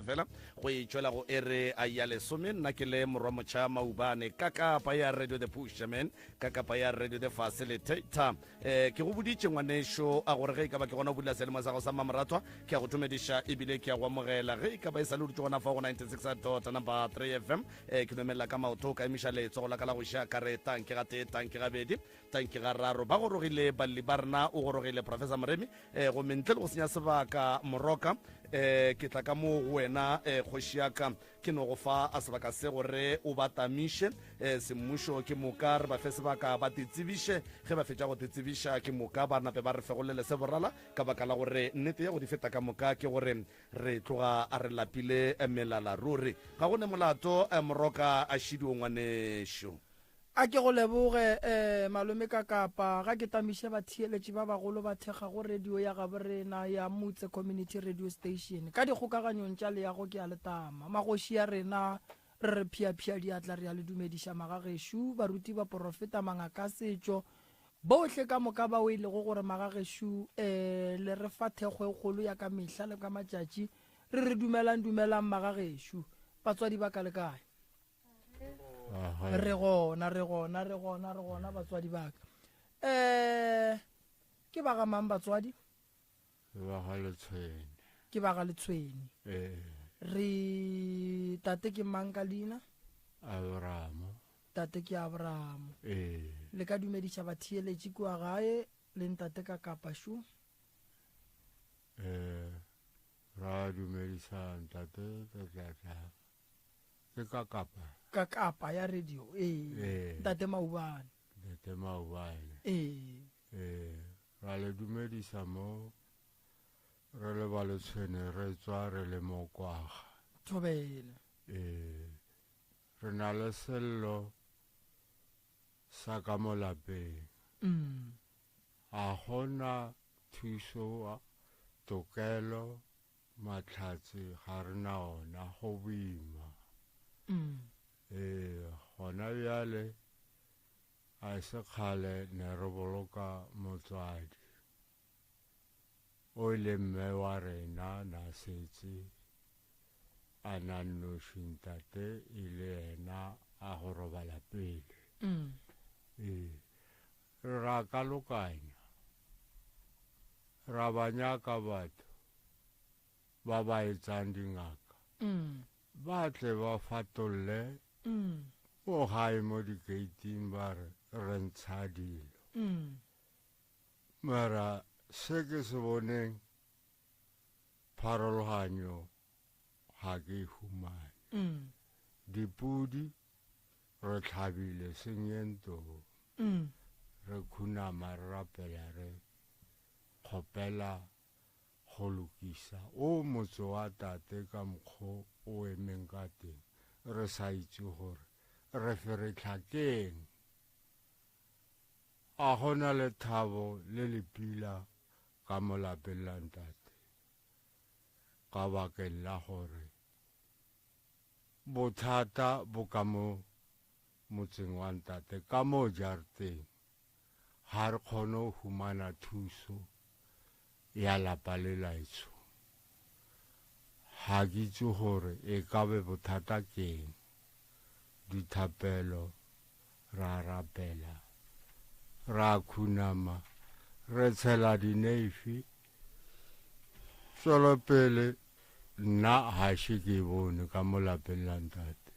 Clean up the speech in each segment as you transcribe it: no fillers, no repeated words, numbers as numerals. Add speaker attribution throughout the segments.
Speaker 1: fela go e tšwela go ere a ya lesome. Nna ke le morwa motšha Maubane ka kapa ya Radio The Pusherman, ka kapa ya Radio The Facilitator. Ke go boditše ngwanešo a gore ge e ka ba ke gona o budula sealemo sa gago sa mmamoratwa, ke a go tumediša ebile ke a go amogela. Ge e ka ba e sa le dutše gona fa go 96.3 FM, ke nomelela ka maoto, ka emiša letsogo la ka la go iša ka re tanke ga tee, tanke ga bedi, tanke ga raro. Ba gorogile balli ba rena, o gorogile Professor Moremi. Gomme ntle le go senya sebaka moroka, ke tla ka mo go wena, kgoši ya ka, ke no go fa a sebaka se gore o ba tamiše semmušo, ke moka re ba fe sebaka ba titsebiše. Ge ba fetša go titsebiša, ke moka ba nape ba re fegolele se borala, ka baka la gore nnete ya go di feta ka moka ke gore re tloga a re lapile melala ruri. Ga go ne molato, moroka a šidio ngwanešo.
Speaker 2: A ke go leboge, malome ka kapa ga ke tamiše batheeletši ba bagolo ba thekgago radio ya gabo rena ya Motse Community Radio Station. Ka dikgokaganyong tša leago ke a le tama. Magoši a rena re re phiaphia diatla, re a le dumediša magagešo, baruti, baporofeta, mangaka a setšo, bohle ka moka bao e lego gore magagešo le re fa thekgo e kgolo ya ka mehla le ka matšatši. Re re dumelang, dumelang magagešo. Batswadi ba ka le kae? Re gona, re gona, re gona, re gona batswadi ba ka. Ke ba ga mang batswadi?
Speaker 3: Ke ba ga Letshwene.
Speaker 2: Ke ba ga Letshwene. Re tate ke mang ka leina?
Speaker 3: Abraham.
Speaker 2: Tate ke Abraham. Le ka dumediša batheeletši kua gae le ntate ka kapa šo?
Speaker 3: Ra dumediša ntate tlatla. Ke ka kapa.
Speaker 2: Ka kapa ya radio, ee. Ntate Maubane.
Speaker 3: Ntate Maubane. Ra le dumedisa mo re le ba Letshwene, re tswa re le mo Kwaga.
Speaker 2: Thobela.
Speaker 3: Re na le sello sa ka mo lapeng. A gona thuso, tokelo, mahlatse ga re na ona, go boima. Gona bjale a se kgale ne re boloka motswadi o ile mme wa rena na setse a na nnoši, ntate ile yena a go robala pele. Ra kalokanya, ra ba nyaka batho ba ba etsang dingaka, ba tle ba fatolle mo gae mo di-gating ba re re ntsha dilo. Mara se ke se boneng pharologanyo ga ke e humane. Dipudi re tlhabile senyentong, re khunama re rapela re kgopela go lokisa o motse wa tate ka mokgwa o emeng ka teng, re sa itse gore re feretlha keng. A gona lethabo le lepila ka mo lapeng la ntate, ka bakeng la gore bothata bo ka mo motseng wa ntate, ka mo jarateng ga re kgone go humana thuso ya lapa le laetsho. Ga ke itse gore e ka be bothata keng. Dithapelo ra rapela, ra khunama, re tshela dineifi. Tswelopele nna ga še ke bone ka mo lapeng la ntate.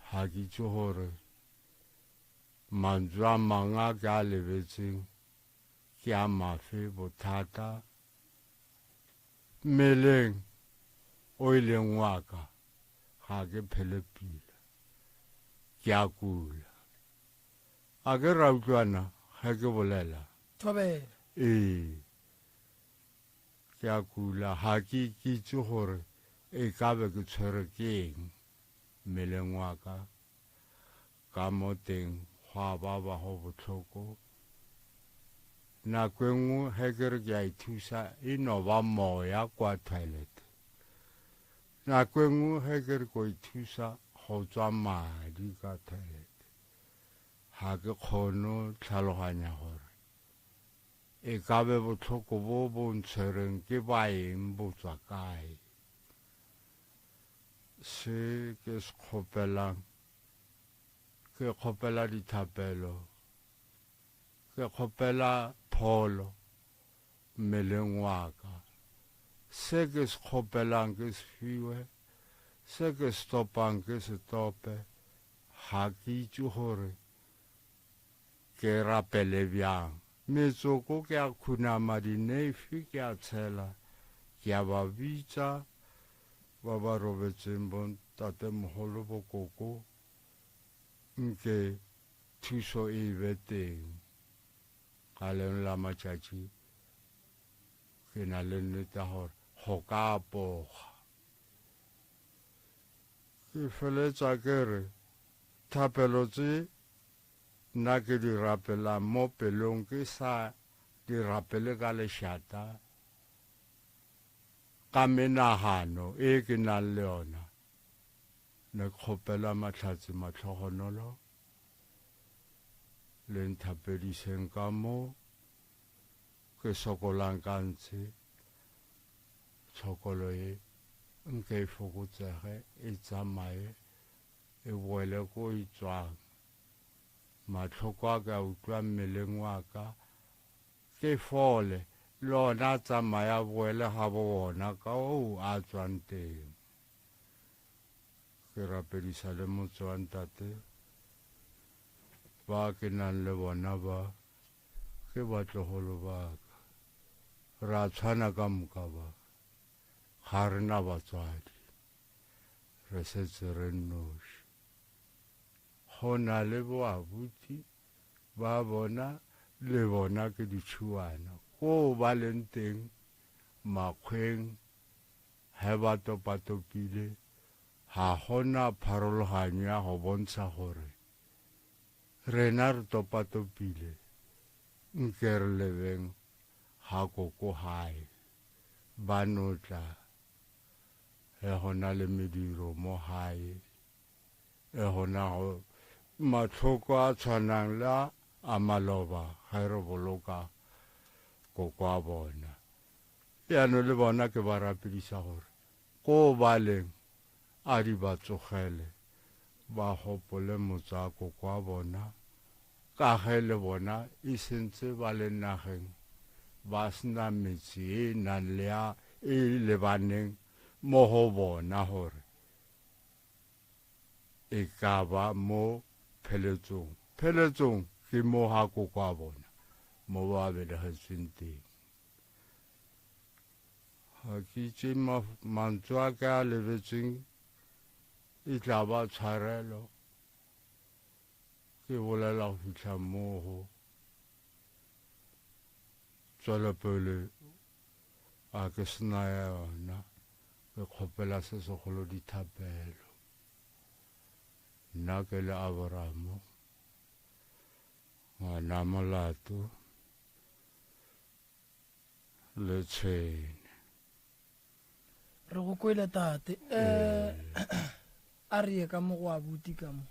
Speaker 3: Ga ke itse gore mantswe a mangwe a ke a lebetseng ke a mafe bothata mmeleng o e leng wa ka, ga ke phele pila, ke a kula. A ke ra utlwana ge ke bolela?
Speaker 2: Thobela.
Speaker 3: Ke a kula, ga ke itse gore e ka be ke tshwere ke eng mmeleng wa ka. Ka mo teng go a baba go bohloko. Nako e nngwe ge ke re ke a ithusa e no ba moya kwa toilet. Nako e nngwe ge ke re ko ithusa go tswa madi ka toilet. Ga ke kgone tlhaloganya gore e ka be bohloko bo bo ntshwereng ke ba eng, bo tswa kae. Se ke se kgopelang, ke kgopela dithapelo, ke kgopela pholo mmeleng wa ka. Se ke se kgopelang ke se fiwe, se ke se topang ke se tope. Ga ke itse gore ke rapele bjang. Metsoko ke a khunama, dineifi ke a tshela, ke a ba bitsa ba ba robetseng bontatemogolo bokoko, nke thuso e be teng. Ka leng la matšatši ke na le nnete gore go ka apoga. Ke feletsa ke re thapelo tse nna ke di rapelang mo pelong, ke sa di rapele ka lešata, ka menagano e ke nang le yona. Ne ke kgopela mahlatse matlhogonolo le nthapediseng ka mo ke sokolang ka ntshe, tshokolo e nke e fokotsege, e tsamaye e boele ko e tswang. Matlhoko a ka utlwa mmeleng wa ka, ke fole, le ona a tsamaya boele ga bo bona ka oo a tswang teng. Ke rapedisa le motse wa ntate ba ke nang le bona ba, ke batlogolo ba ka. Re a tshwana ka moka ba, ga re na batswadi, re setse re nnoši. Go na le boabuti ba bona, le bona ke ditšhuana ko ba leng teng makgweng, he ba topatopile, ga gona pharologanyo ya go bontsha gore rena re topatopile, nke re lebeng ga koko gae. Ba no tla e gona le mediro mo gae, e gona go matlhoko a tshwanang le a maloba ge re boloka koko a bona. Jaanong le bona ke ba rapedisa gore ko ba leng a di ba tsogele, ba gopole motse wa koko a bona, ka ge le bona e sentse ba le nageng, ba sena metse e nang le ya e lebaneng mo go bona gore e ka ba mo pheletsong. Pheletsong ke mo ga koko a bona mo ba belegetsweng teng. Ga ke itse mantswe a ka a lebetseng e tla ba tshwarelo. Ke bolela go fitlha mo go tswelopele a ke sena yona, ke kgopela se segolo dithapelo. Nna ke le Abraham ngwana molato le tshwene.
Speaker 2: Re go kwele tate. A re ye ka mo go abuti ka mo.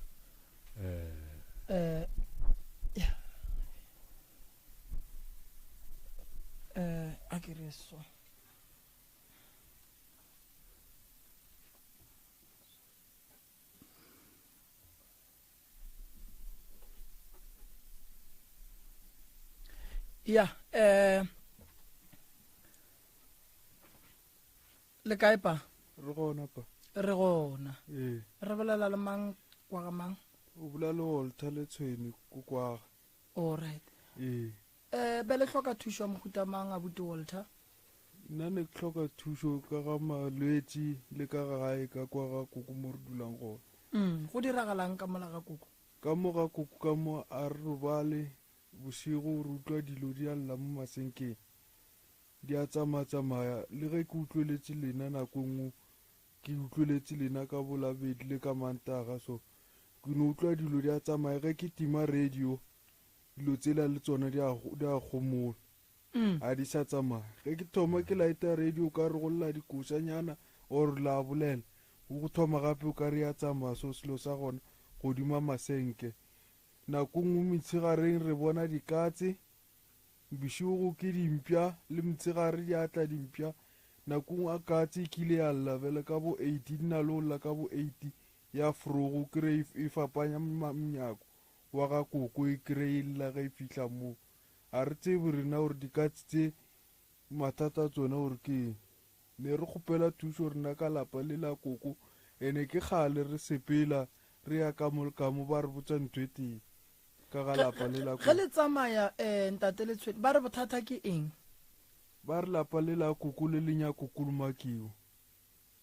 Speaker 2: A ke re so. Ya, le kae pa?
Speaker 4: Re gona pa.
Speaker 2: Re gona.
Speaker 4: Ee.
Speaker 2: Re bolela le mang kwa ga mang?
Speaker 4: O bolela le Walter le Tshwene ko kwa.
Speaker 2: All right.
Speaker 4: Ee.
Speaker 2: Be le hloka thušo ya mohuta mang abuti Walter?
Speaker 4: Nna ne ke hloka thušo ka ga malwetši le ka ga gae ka kwa ga koko mo re dulang gona.
Speaker 2: Go diragalang ka mola ga koko?
Speaker 4: Ka mo ga koko ka mo a re robale bošego, re utlwa dilo di a lla mo masenkeng, di a tsamaya-tsamaya. Le ge ke utlweletse lena nako nngwe, ke utlweletse lena ka bolabedi le ka Mantaga, so ke no utlwa dilo di a tsamaya. Ge ke tima radio, dilo tsela le tsona di a gomola, a di sa tsamaya. Ge ke thoma ke lighta radio, ka re go lla dikošanyana or la bolela, go thoma gape o ka re ya tsamaya. So selo sa gona godima masenke. Nako nngwe metshegareng re bona dikatse, bošego ke dimpša, le motshegare di atla dimpša Nako nngwe a katse e kile ya lla bjale ka bo 8, di na le go lla ka bo 8 ya forogo, o kry-e e fapanya monyako wa ga koko, e kry-e e lla ge e fihla moo. A re tsebe rena gore dikatse tse mathata a tsona gore ke eng. Ne re kgopela thušo rena ka lapa le la koko, ene ke kgale re sepela re ya ka mo le ka mo, ba re botša ntho e tee ka ga lapa le la
Speaker 2: Ge
Speaker 4: koko.
Speaker 2: le tsamaya um ntate Letshwene, ba re bothata ke eng?
Speaker 4: Ba re lapa le la koko le le nyako kolomakiwa.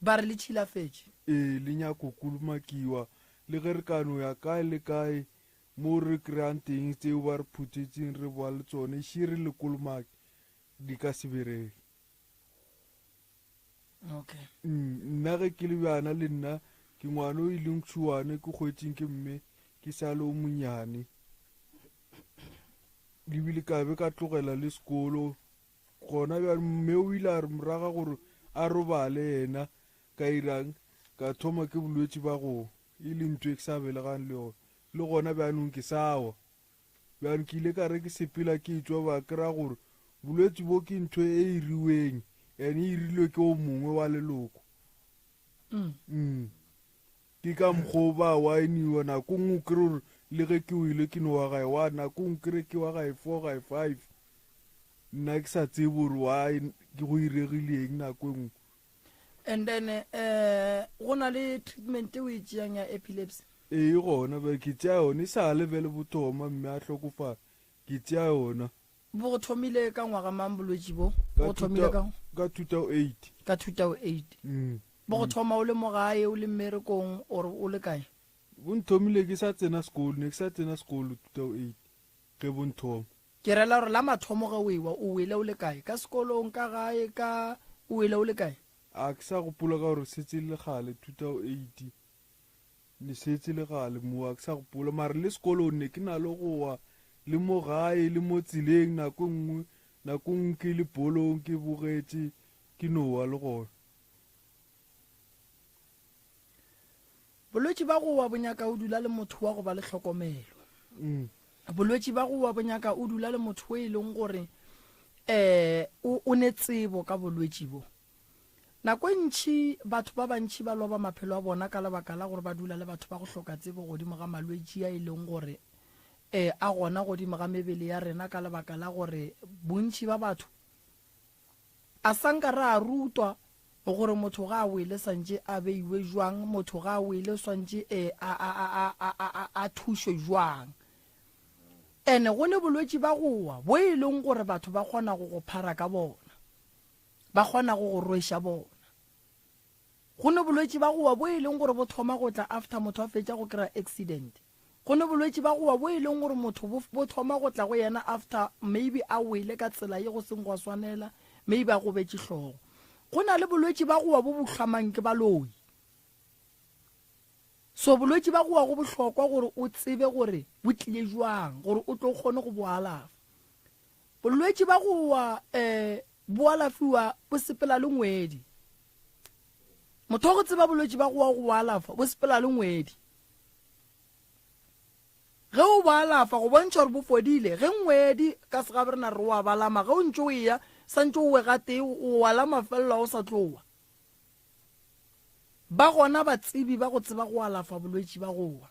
Speaker 2: Ba re le tšhilafetše.
Speaker 4: Ee, le nyako kolomakiwa. Le ge re ka no ya kae le kae mo re kry-ang teng tseo ba re phuthetšeng re boa le tsone, še re le kolomake di ka se bereke.
Speaker 2: Okay.
Speaker 4: Nna ge ke le bjana le nna ke ngwana o e leng tšhuane, ke kgwetšeng ke mme ke sa le o monyane, ebile ka be ka tlogela le sekolo. Gona bjale mme o ile a re moraga gore a robale yena, ka irang ka thoma ke bolwetši ba go e le ntho e ke sa belegang le yona, le gona bjanong ke sa wa. Bjang ke ile ka re ke sepela ke etšwa ba kry-a gore bolwetši bo ke ntho e iriweng, and e irilwe ke o mongwe wa leloko. Ke ka mokgwa o ba waeniwa. Nako nngwe o kry-e gore le ge ke wele ke no wa gae wa, nako nngwe kry-e ke wa gae 4 gae 5, nna ke sa tsebe gore why ke go iregile eng nako e nngwe.
Speaker 2: And then go na le treatment e o e tšeang ya epilepsy?
Speaker 4: Ee, gona bjale ke tšea yona, e sa le bjale bothoma mme a hlokofala, ke tšea yona.
Speaker 2: Bo go thomile ka ngwaga mang bolwetši bo?
Speaker 4: Ka
Speaker 2: Bo go thomile ka
Speaker 4: ka 2008.
Speaker 2: Ka 2008. Bo go thoma o le mo gae, o le mmerekong, or o le kae?
Speaker 4: Bo nthomile ke sa tsena sekolo, ne ke sa tsena sekolo 2008 ge bo nthoma.
Speaker 2: Ke rela gore la mathomo ge o ewa, o wele o le kae? Ka sekolong, ka gae, ka o wele o le kae?
Speaker 4: A ke sa gopola ka gore setse le gale 2008, ne setse le gale mo, a ke sa gopola. Mara le sekolong ne ke na le go wa, le mo gae, le mo tseleng nako e nngwe, nako e nngwe ke le polong ke bogetše ke no wa le gona.
Speaker 2: Bolwetši ba go wa bo nyaka o dula le motho wa go ba le tlhokomelo. Bolwetši ba go wa bo nyaka o dula le motho o e leng gore um o ne tsebo ka bolwetši bo. Nako e ntši batho ba bantši ba loba maphelo a bona ka lebaka la gore ba dula le batho ba go hloka tsebo godimo ga malwetši a e leng gore um a gona godimo ga mebele ya rena, ka lebaka la gore bontši ba batho a sanka re a rutwa gore motho ga a wele santše a beiwe jwang, motho ga a wele swantše a thušwe jwang. Ene go ne bolwetši ba go wa bo e leng gore batho ba kgona go go phara ka bona, ba kgona go go rweša bona. Go ne bolwetši ba go wa bo e leng gore bo thoma go tla after motho a fetša go kry-a accident. Go ne bolwetši ba go wa bo e leng gore motho bo thoma go tla go yena after maybe a wele ka tsela ye go seng gwa swanela, maybe a gobetše hlogo. Go na le bolwetši ba go wa bo bo hlamang ke baloi. So bolwetši ba go wa go bohlokwa gore o tsebe gore bo tlile jwang, gore o tlo kgone go bo alafa. Bolwetši ba go wa bo alafiwa bo sepela le ngwedi. Motho wa go tseba bolwetši ba go wa go bo alafa bo sepela le ngwedi. Ge o bo alafa go bontšha gore bo fodile. Ge ngwedi ka segabe rena re wa balama, ge o ntše o eya santše o we gatee o wa la mafelelo a o sa tlo wa. Ba gona batsebi ba go tseba go alafa bolwetši ba go wa.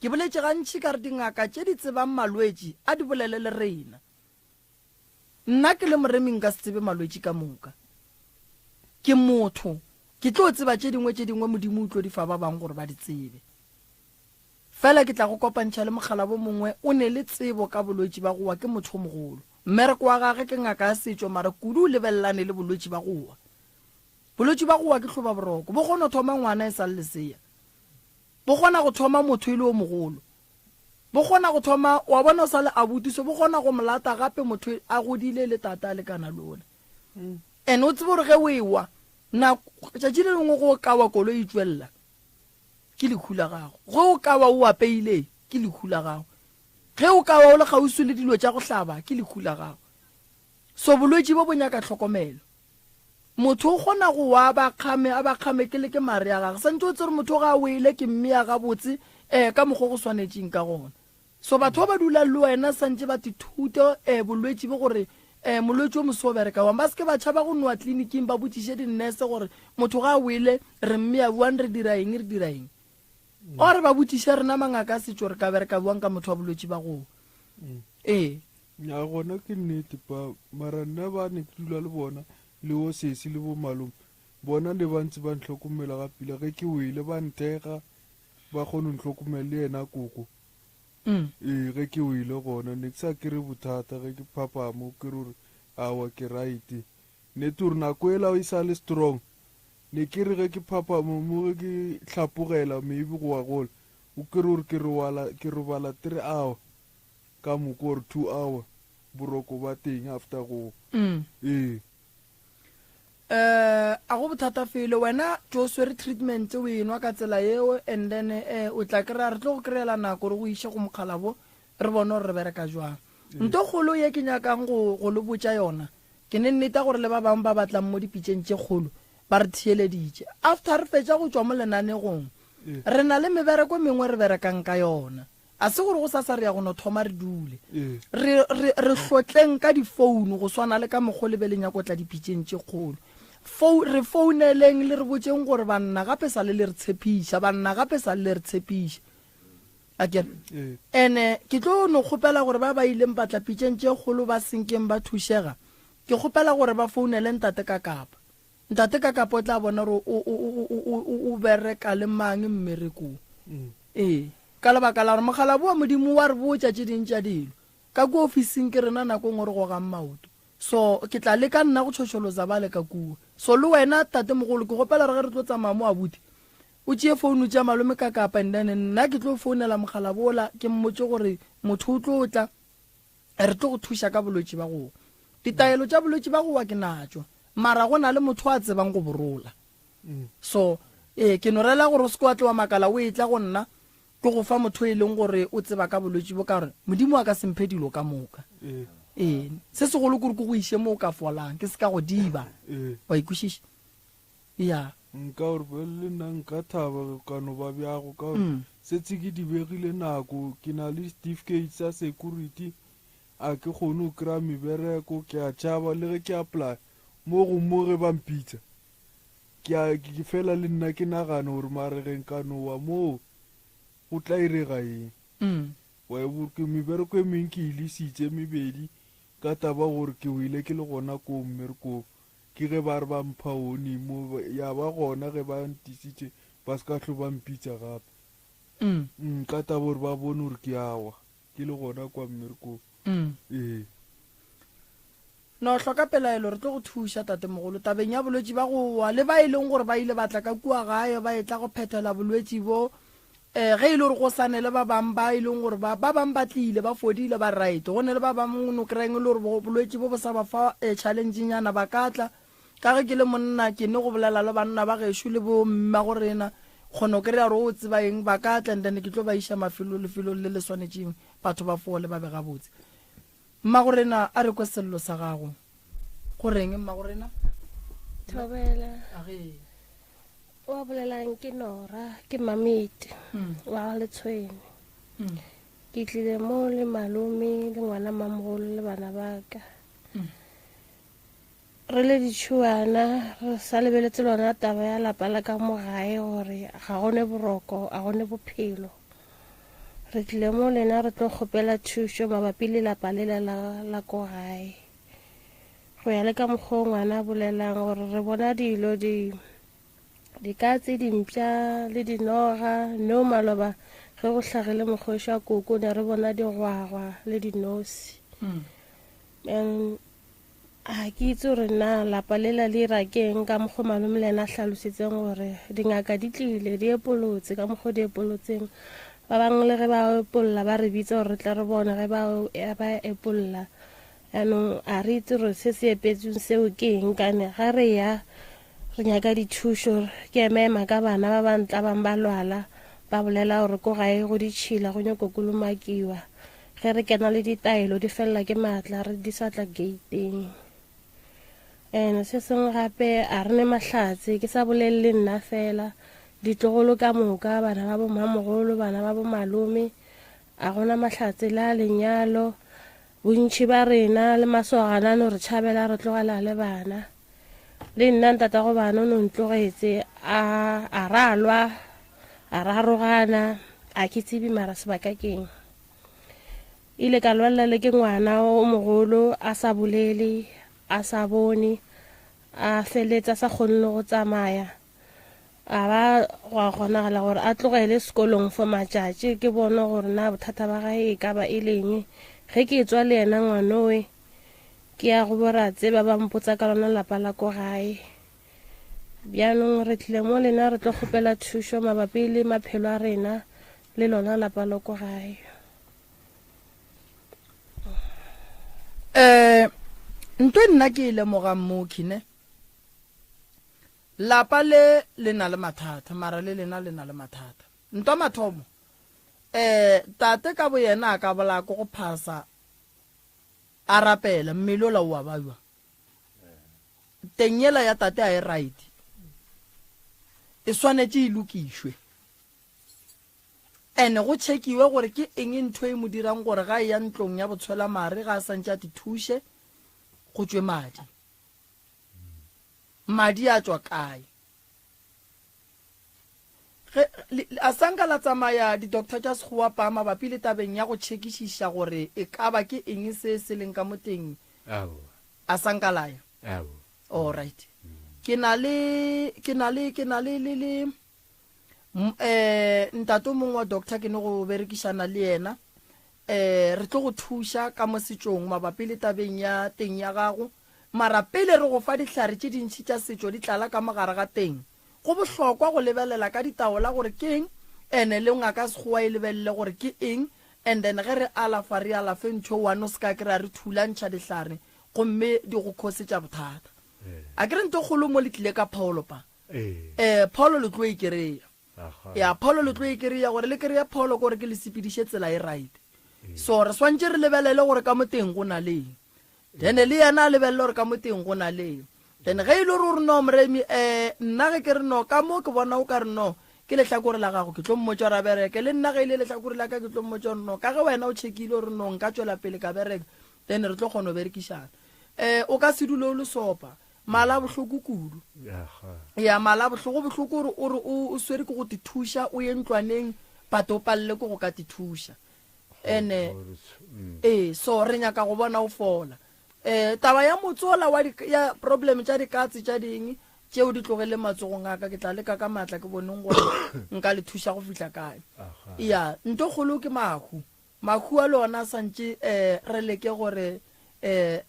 Speaker 2: Ke boletše gantši ka re dingaka tše di tsebang malwetši a di bolele le rena. Nna ke le moremi nka se tsebe malwetši ka moka. Ke motho, ke tlo tseba tše dingwe, tše dingwe Modimo o tlo di fa ba bangwe gore ba di tsebe. Fela ke tla go kopantšha le mokgalabo mongwe o ne le tsebo ka bolwetši ba go wa, ke motho o mogolo. Mmereko wa gage ke ngaka ya setšo mara kudu o lebelelane le bolwetši ba go wa. Bolwetši ba go wa ke hlobaboroko, bo kgona go thoma ngwana e sa le lesea. Bo kgona go thoma motho e le o mogolo. Bo kgona go thoma, wa bona o sa le abuti, so bo kgona go mo lata gape motho a godile le tata a lekana le ona. And o tsebe gore ge o ewa, nako, tšatši le lengwe go ka wa koloi e tšwelela, ke lehu la gago. Ge o ka wa o apeile, ke lehu la gago. Ge o ka wa o le kgauswi le dilo tša go hlaba, ke lehu la gago. So bolwetši bo bo nyaka tlhokomelo. Motho o kgona go wa a ba kgame, a ba kgame ke le ke mare a gage. Santše o tsere motho ga a wele ke mmea gabotse ka mokgwa go swanetšeng ka gona. So batho ba ba dulang le wena santše ba tithute bolwetši bo gore Molwetši o moso o bereka wang. Ba se ke ba tšhaba go nowa tleliniking ba botšiše dinnese gore motho ga a wele re mmea buang re dira eng re dira eng. Or ba botšiše rena mangaka a setšo re ka bereka buang ka motho wa bolwetši ba go. Ee.
Speaker 4: Nya gona ke nnete pa mara nna ba ne ke dula le bona le bo sesi le bo malome bona ne ba ntse ba ntlhokomela ga pila ge ke wele ba nthega ba kgone ntlhokomela le yena koko. Ee ge ke wele gona ne ke sa kry bothata ge ke phapamo ke re gore awa ke right. Nnete gore nako ela e sa le strong ne ke re ge ke phapamo mo ge ke hlapogela maybe go wa gola o kry gore ke robala ke robala 3 hour ka moka or 2 hour boroko ba teng after go. Ee.
Speaker 2: A go bothata felo wena tšo o swere treatment o enwa ka tsela yeo and then o tla kry-a re tlo go kry-ela nako re go iše go mokgalabo re bone gore re bereka jwang. Nto kgolo ye ke nyakang go go le botša yona ke ne nneta gore le ba bangwe ba batlang mo dipitšeng tše kgolo ba re theeleditše after re fetša go tšwa mo lenanegong re na le mebereko mengwe re berekang ka yona. A se gore gosasa re ya go no thoma re dule re, re, re hlotleng ka difounu go swana le ka mokgo le be le nyako tla dipitšeng tše kgolo. Fou, re founeleng le re botšeng gore banna gape sa le le re tshepiša, banna gape sa le le re tshepiša. A ke re? Ene ke tlo no kgopela gore ba ba ileng ba tla pitšeng tše kgolo ba senkeng ba thušega, ke kgopela gore ba founele Ntate Kakapa. Ntate Kakapa o tla bona gore o, o, o, o, o, o bereka le mang mmerekong. Ee, ka lebaka la gore mokgalabje wa Modimo wa re botša tše ding tša dilo. Ka kua ofising ke rena nako e nngwe re gogang maoto. So, ke tla leka nna go tšhošoloza bale ka kua. So, le wena, tatemogolo, ke kgopela gore ge re tlo tsamaya mo abuti, o tšee founu tša malome Kakapa and then nna ke tlo founela mokgalabje wola ke mmotše gore motho o tlo tla, re tlo go thuša ka bolwetši ba go. Ditaelo tša bolwetši ba go wa ke natšo, mara go na le motho a tsebang go bo rola. So, ee, ke no rela gore o se ke wa tlo wa makala o etla go nna ke go fa motho e leng gore o tseba ka bolwetši bo, ka gore Modimo a ka se mphe dilo ka moka. Ee, se segolo kore ke go iše mo o ka folang, ke se ka go diba. Wa ikwešiša? Ya.
Speaker 4: Nka gore bjale le nna nka thaba go ka no ba bjago, ka gore setse ke dibegile nako, ke na le certificate sa security, a ke kgone go kry-a mebereko, ke a tšhaba le ge ke apply mo go mo ge ba mpitsa. Ke a ke fela le nna ke nagana gore mare ge nka no wa moo go tla irega eng. Wa e ke mebereko e meng ke e lesitše mebedi ka taba gore ke wele ke le gona koo mmerekong. Ke ge ba re ba mpha warning mo ya ba gona ge ba ntisitše ba se ka hlo ba mpitša gape. Ka taba gore ba bone gore ke a wa ke le gona kwa mmerekong. Ee.
Speaker 2: No hloka pelaelo, re tlo go thuša, tatemogolo, tabeng ya bolwetši ba go wa le ba e leng gore ba ile ba tla ka kua gae ba etla go phethela bolwetši bo. Ge e le gore go sa ne le ba bang ba e leng gore ba, ba bang ba tlile ba fodile ba right, go ne le ba bang no kry-ang e le gore bolwetši bo bo sa ba fa challenge-nyana ba ka tla. Ka ge ke le monna ke ne go bolela le banna ba gešo le bo mmago rena, kgono kry-a gore o tseba eng, ba ka tla and then ke tlo ba iša mafelo lefelong le le swanetšeng batho ba fole ba be gabotse. Mmagorena a re kwe sello sa gago. Go reng mmagorena?
Speaker 5: Thobela.
Speaker 2: Age.
Speaker 5: Wa bolelang ke Nora, ke Mamete wa Letshwene. Ke tlile mo le malome le ngwana mamogolo le bana ba ka. Re le ditšhuana re sa lebeletse lona taba ya lapa la ka mo gae gore ga gone boroko, a gone bophelo. Re tlile mo lena re tlo kgopela thušo mabapi le lapa lela la ko gae. Go ya le ka mokgwa o ngwana a bolelang gore re bona dilo di dikatse dimpša le dinoga no maloba ge go hlagile mokgoši wa koko ne re bona digwagwa le dinosi. And a ke itse gore na lapa lela le ira keng ka mokgwa malome le ena a hlalositseng gore dingaka di tlile di epolotse ka mokgwa di epolotseng. Ba bangwe le ge ba epolla ba re bitsa gore re tle re bone ge ba epolla. Jaanong a re itse gore se se epetsweng seo ke eng kane ga re ya re nyaka dithušo ke ema ka bana ba ba ntla bang ba lwala ba bolela gore ko gae go ditšhila go nyako kolomakiwa. Ge re kena le ditaelo di fella ke maatla re di sa tla gate-eng. And se sengwe gape a re ne mahlatse ke sa bolelle nna fela ditlogolo ka moka bana ba bo mamogolo bana ba bo malome a gona mahlatse la lenyalo Bontši ba rena le masogana no re tšhabela re tlogela le bana. Le nna ntatago bana o no ntlogetse a ralwa a rarogana a ke tsebe mara sebaka keng. Ile ka lwalela le ke ngwana o mogolo a sa bolele a sa bone a feletsa sa kgone le go tsamaya. A ba gwa kgonagala gore a tlogele sekolong for matšatši ke bone gore na bothata ba gae e ka ba e leng. Ge ke tswa le yena ngwanowe ke ya go boratse ba ba mpotsa ka lona lapa la ko gae. Bjanong re tlile mo lena re tlo kgopela thušo mabapi le maphelo a rena le lona lapa la ko gae.
Speaker 2: Ntho e nna ke e lemogang mo kine lapa le le na le mathata mara le lena le na le mathata. Ntwa mathomo tate ka bo yena a ka bolaya ko go phasa a rapela mmele ola o a ba jwa teng yela ya tate a e right e swanetše e lokišwe ene go chekiwe gore ke eng ntho e mo dirang gore ga e ya ntlong ya botshwela mare ga a santše a tithuše go tšwe madi. Madi a tšwa kae? A sanka la tsamaya di-doctor tša sekgowa pa mabapi le tabeng ya go chekišiša gore e ka ba ke eng se se leng ka mo teng? A sanka la ya? All right. Ke na le le ntate o mongwe wa doctor ke ne go berekišana le yena. Re tlo go thuša ka mo setšong mabapi le tabeng ya teng ya gago. Mara pele re go fa dihlare tše dintši tša setšo di tlala ka mogare ga teng. Go bohlokwa go lebelela ka ditaola gore ke eng, ene le ngaka sekgowa e lebelele gore ke eng, and then ge re alafa re alafe ntho one o se ka kry-a re thulantšha dihlare gomme di go khosetša bothata. A ke re ntho kgolo mo le tlile ka pholo pa. Pholo le tlo e kry-a. Ya pholo le tlo e kry-a gore le kry-e pholo gore ke le sepediše tsela e right. So re swantše re lebelele gore ka mo teng go na le eng. Then le yena a lebelele gore ka mo teng go na le eng. Then ge e le gore no moremi nna ge ke re no ka mo ke bona o ka re no ke lehlakore la gago ke tlo mmotša gore a bereke le nna ge e le lehlakore la ka ke tlo mmotša gore no ka ge wena o checkile gore no nka tšwela pele ka bereka then re tlo kgona go berekišana. O ka se dule o le sopa mala bohloko kudu. Ya mala bohloko bohloko gore o re o swere ke go te thuša o ye ntlwaneng but o palele ke go ka te thuša. Ene so re nyaka go bona o fola. Taba ya motsola wa ya problem tša dikatse tša ding tšeo di tlogele matsogong a ka ke tla leka ka matla ke boneng gore nka le thuša go fihla kae. Ya ntho kgolo ke mahu. Mahu a le ona santše re leke gore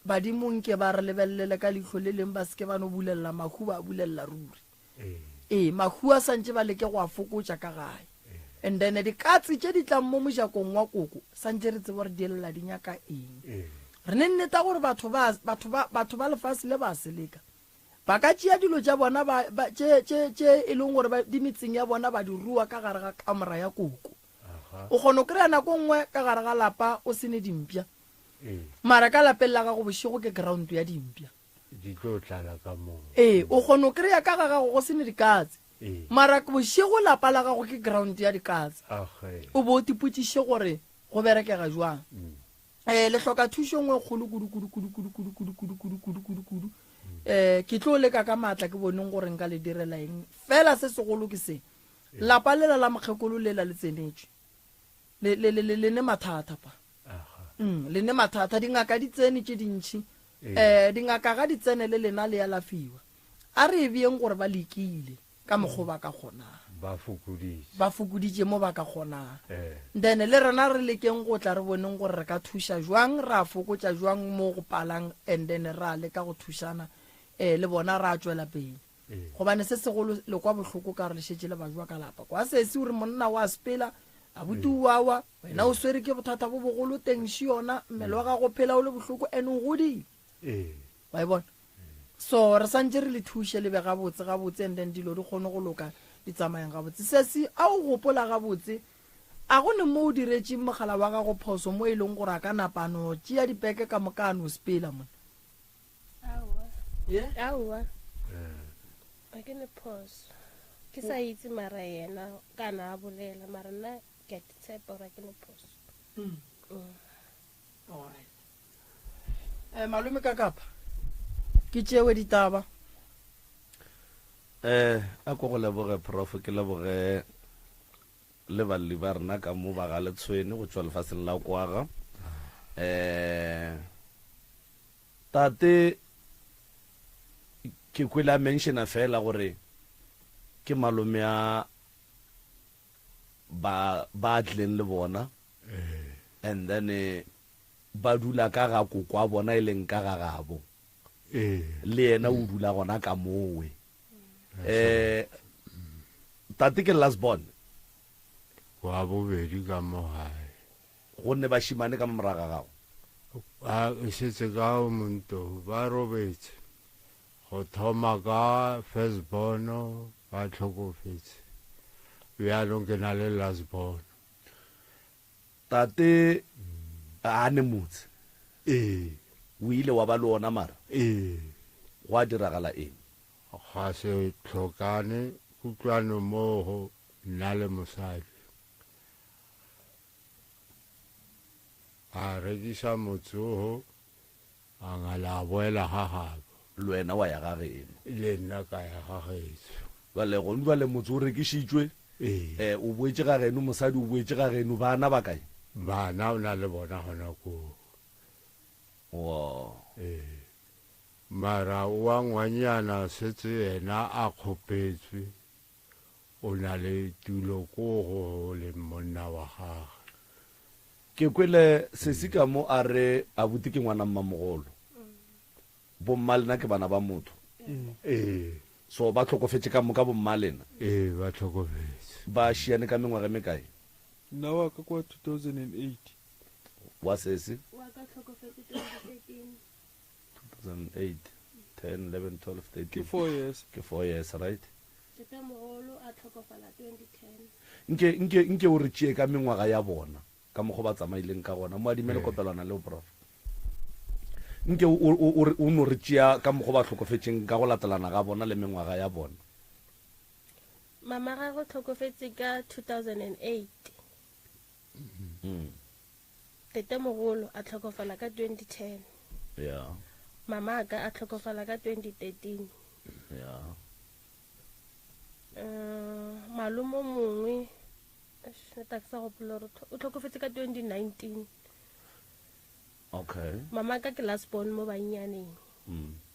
Speaker 2: badimong ke ba re lebelele ka leihlo le leng ba se ke ba no bulella mahu ba bulella ruri. Mahu a santše ba leke go a fokotša ka gae. And then dikatse tše di tlang mo mojakong wa koko santše re tsebe gore di lla di nyaka eng. Re ne nneta gore batho ba lefase le ba seleka. Ba ka tšea dilo tša bona ba tše e leng gore di metseng ya bona ba di rua ka gare ga kamora ya koko. O kgona go kry-a nako nngwe ka gare ga lapa o sene dimpša. Mara ka lapeng la gago bošego ke ground ya dimpša.
Speaker 3: Di tlo tlala ka moo.
Speaker 2: O kgona go kry-a ka ga gago go sene dikatse. Mara bošego lapa la gago ke ground ya dikatse. O bo o tipotšiše gore go berekega jwang. Le hloka thušo nngwe kgolo kudu kudu kudu kudu kudu kudu kudu kudu kudu kudu kudu. Ke tlo leka ka matla ke boneng gore nka le direla eng. Fela se segolo ke se. Lapa lela la mokgekolo lela le tsenetšwe. Le ne mathata pa. Le ne mathata dingaka di tsene tše dintši. Dingaka ga di tsene le lena le alafiwa. A re e beeng gore ba lekile ka mokgwa ba ka kgonang. Ba fokoditše mo ba ka kgonang. Then le rena re lekeng go tla re boneng gore re ka thuša jwang, ra fokotša jwang mo go palang and then ra leka go thušana le bona ra tšwela pele. Gobane se segolo le kwa bohloko ka re le šetše le bajwa ka lapa. Kwa sesi o re monna wa sepela abuti wa wena o swere ke bothata bo bogolo teng še yona mmele wa gago phela o le bohloko ene o godile. Wa e bona? So re santše re le thuše le be gabotse gabotse and then dilo di kgone go loka di tsamayang gabotse. Sesi a o gopola gabotse a go ne mo o diretše mogala wa gago phoso mo e leng gore a ka napa no tšea dipeke ka moka a no sepela mona.
Speaker 5: Aowa. A ke ne phoso. Ke sa itse mara yena kana a bolela mara nna ke a tshepa gore ke ne phoso.
Speaker 2: All right. Eh, malome ka kapa ke tšewe ditaba.
Speaker 1: Eh, a ko go leboge prof, ke leboge le balli ba rena ka mo ba ga Letshwene go tšwa lefaseng la Kwaga. Eh, tate ke kwele a mentiona fela gore ke malome a ba ba tlileng le bona and then eh, ba dula ka ga koko a bona e leng ka ga gabo. Le yena o dula gona ka mowe. Um tate ke last born.
Speaker 3: Wa bobedi ka mo gae.
Speaker 1: Gonne bašimane ka mo morago ga gago.
Speaker 3: Ba e šetše ka o monto ba robetše. Go thoma ka first born ba hlokofetše. Bjalong ke na le last born.
Speaker 1: Tate a ne motse?
Speaker 3: Ee.
Speaker 1: O ile wa ba le ona mara?
Speaker 3: Ee.
Speaker 1: Gwa diragala eng?
Speaker 3: Gwa se hlokane kutlwano mo go nna le mosadi. A rekisa motse wo, a ngala a boela ga gabo.
Speaker 1: Le wena wa ya ga geno?
Speaker 3: Le nna ka ya ga geso.
Speaker 1: Bjale gone bjale motse o rekišitšwe?
Speaker 3: Ee.
Speaker 1: O boetše ga geno, mosadi o boetše ga geno, bana ba kae?
Speaker 3: Bana o na le bona gona koo.
Speaker 1: Wo.
Speaker 3: Ee. Mara wa ngwanyana setse yena a kgopetswe, o na le tulo koo go leng monna wa gagwe.
Speaker 1: Ke kwele sesi ka mo a re abuti ke ngwana mmamogolo. Bomma lena ke bana ba motho.
Speaker 3: Ee.
Speaker 1: So ba hlokofetše ka moka bomma lena?
Speaker 3: Ee, ba hlokofetše.
Speaker 1: Ba šiane ka mengwaga e mekae?
Speaker 4: Nna wa ka kwa 2008.
Speaker 1: Wa sesi?
Speaker 5: Wa ka hlokofetše 2013.
Speaker 1: 2008, 10, 11, 12, 13.
Speaker 4: Ke 4 years.
Speaker 1: Ke 4 years, right?
Speaker 5: Tetemogolo a hlokofala 2010.
Speaker 1: Nke, nke, nke o re tšee ka mengwaga ya bona. Ka mokgwa ba tsamaileng ka gona. Mo adime lekopelwana leo, Prof. Nke o, o, o, o no re tšea ka mokgwa ba hlokofetšeng ka go latelana ga bona le mengwaga ya bona.
Speaker 5: Mama gagwe o hlokofetše ka 2008. Tatemogolo a hlokofala ka 2010.
Speaker 1: Yeah.
Speaker 5: Mama ka a hlokofala ka 2013.
Speaker 1: Yeah.
Speaker 5: Malome o mongwe Eish, ke sa gopola gore o hlokofetše ka 2019.
Speaker 1: Okay.
Speaker 5: Mama ka ke last born mo bannyaneng.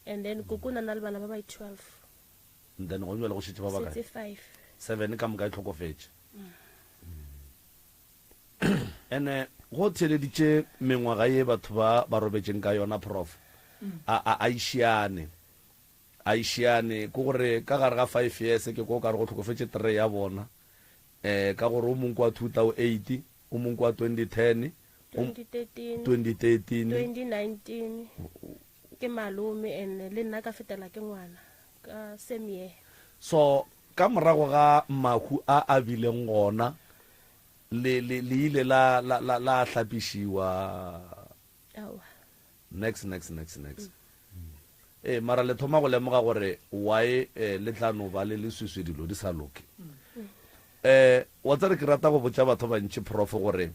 Speaker 5: And then koko o na na le bana ba ba 12.
Speaker 1: And then go jwale go šetše ba ba kae?
Speaker 5: Setse 5.
Speaker 1: 7 ka moka e hlokofetše. Ene go theeleditše mengwaga ye batho ba ba robetšeng ka yona prof. A a a išiane. A išiane ke gore ka gare ga 5 years ke kwa o kare go hlokofetše 3 ya bona. Eh, ka gore o mong kwa 2008, o mong kwa 2010,
Speaker 5: 2013,
Speaker 1: 2013,
Speaker 5: 2019 ke malome and le nna ka fetela ke ngwana ka same year.
Speaker 1: So ka morago ga mahu a a bileng gona le le le ile la la la la hlapišiwa?
Speaker 5: Aowa.
Speaker 1: Next, next, next, next. Ee, mara le thoma go lemoga gore why eh, le tla no ba le leswiswi dilo di sa loke. Eh, wa tsere ke rata go botša batho bantši prof gore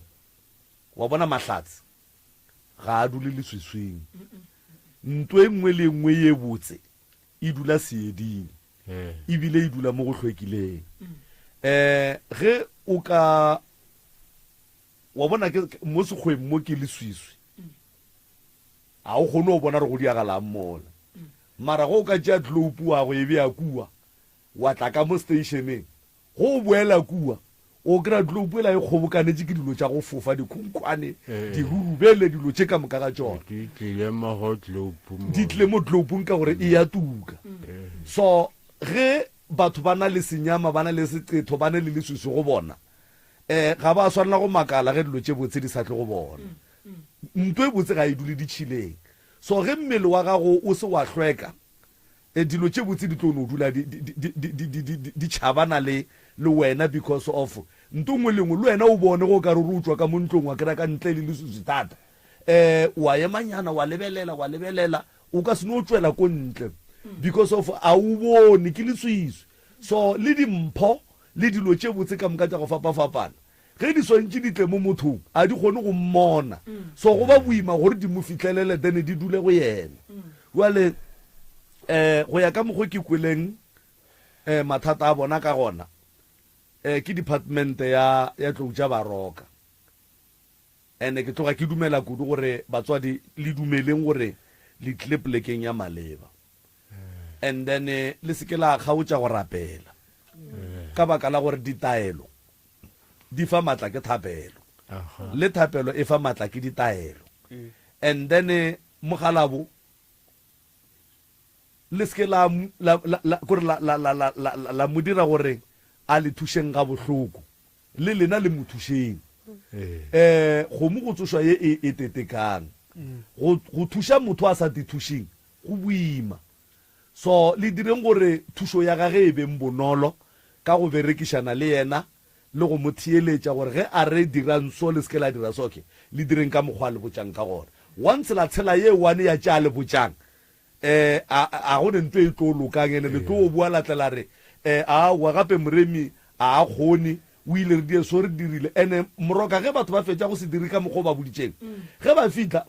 Speaker 1: wa bona mahlatse ga a dule leswiswing. Nto e nngwe le e nngwe ye botse e dula seeding ebile e dula mo go hlwekileng. Eh, ge o ka wa bona ke mo sekgweng mo ke leswiswi ga o kgone go bona gore go diagalang mola mara go o ka tšea globe wa go e bea kua wa tla ka mo stationeng go o boela kua o kry-a globe ela e kgobokanetše ke dilo tša go fofa dikhunkhwane dirurubele dilo tše ka moka ga tšona
Speaker 3: di tlile mo go globe mo.
Speaker 1: Di tlile mo globung ka gore e ya tuka. So ge batho ba na le senyama ba na le seqetho ba na le leswiswi go bona um ga ba swanela go makala ge dilo tše botse di sa tle go bona. Nto e botse ga e dule ditšhileng. So ge mmele wa gago o se wa hlweka, eh, dilo tše botse di tlo no dula di, di, di, di, di, di, di, di tšhabana le, le wena because of nto nngwe le nngwe. Le wena o bone go ka re o tšwa ka mo ntlong wa kry-a ka ntle le leswiswi thata. Um wa emanyana wa lebelela wa lebelela o ka se no tšwela ko ntle because of a o bone ke leswiswi. So le dimpho le dilo tše botse ka moka tša go fapafapana. Ge di swantše di tle mo mothong, a di kgone go mmona. So go ba boima gore di mo fihlelele then di dule go yena. Bjale um go ya ka mokgo ke kweleng um mathata a bona ka gona, um ke department ya ya Tlou tša Baroka. Ene ke tloga ke dumela kudu gore batswadi le dumeleng gore le tlile polekeng ya maleba. And then le se ke la kgaotša go rapela. Ka baka la gore ditaelo di fa matla ke thapelo. Le thapelo e fa matla ke ditaelo. And then mogalabo le se ke la la la kore la la la la la la mo dira gore a le thušeng ga bohloko. Le lena le mo thušeng. Um kgomo go tsošwa ye e e tetekang. Go go thuša motho a sa tithušeng go boima. So le direng gore thušo ya gage e beng bonolo ka go berekišana le yena le go mo theeletša gore ge a re dirang so le se ke la dira so, okay, le direng ka mokgwa a le botšang ka gona. Once la tshela ye one ya tše a le botšang, um a, a go ne nto e tlo lokang, ene le tlo boa la tla la re, um aowa gape Moremi a a kgone, o ile re die so re dirile. Ene Moroka ge batho ba fetša go se dire ka mokgwa o ba boditšeng, ge ba fihla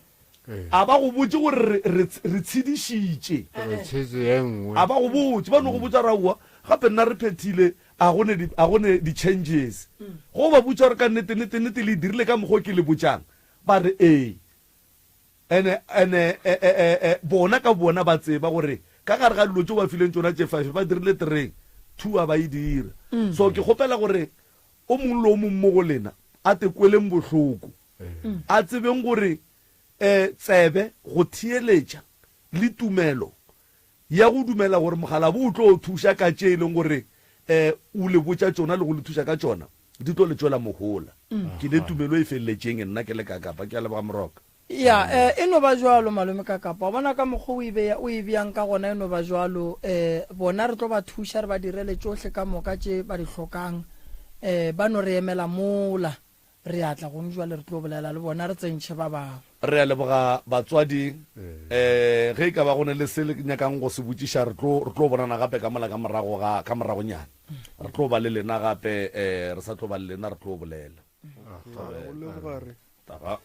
Speaker 1: a ba go botše gore re, re, re tshedišitše.
Speaker 3: Re tshetse ye nngwe.
Speaker 1: A ba go botše, ba no go botša gore aowa gape nna re phethile, a go ne di, a go ne di-changes. Ge o ba botša gore ka nnete, nnete, nnete le e dirile ka mokgwa o ke le botšang, ba re ee. Ene, ene, e, e, e, e, bona ka bona ba tseba gore ka gare ga dilo tše o ba fileng tšona tše five, ba dirile three, two a ba e dira. So ke kgopela gore o mongwe le o mongwe mo go lena a te kweleng bohloko, a tsebeng gore um tsebe go theeletša le tumelo ya go dumela gore mokgalabo o tlo thuša ka tše e leng gore um o le botša tšona le go le thuša ka tšona, di tlo le tšwela mohola. Ke ne tumelo e feleletšeng nna ke le Kakapa. Ke a leboga Moroka.
Speaker 2: Ya, e no ba bjalo, Malome Kakapa. Wa bona ka mokgwa o e beya, o e beyang ka gona, e no ba bjalo. Bona re tlo ba thuša, re ba direle tšohle ka moka tše ba di hlokang. Ba no re emela mola. Re a tla gomme bjale re tlo bolela le bona, re tsentšhe ba bangwe.
Speaker 1: Re a leboga batswadi. Um ge e ka ba go ne le se le nyakang go se botšiša, re tlo, re tlo bonana gape ka mola ka morago ga, ka moragonyana. Re tlo ba le lena gape, um re sa tlo ba le lena, re tlo bolela.
Speaker 4: Go leboga re.
Speaker 1: Taga.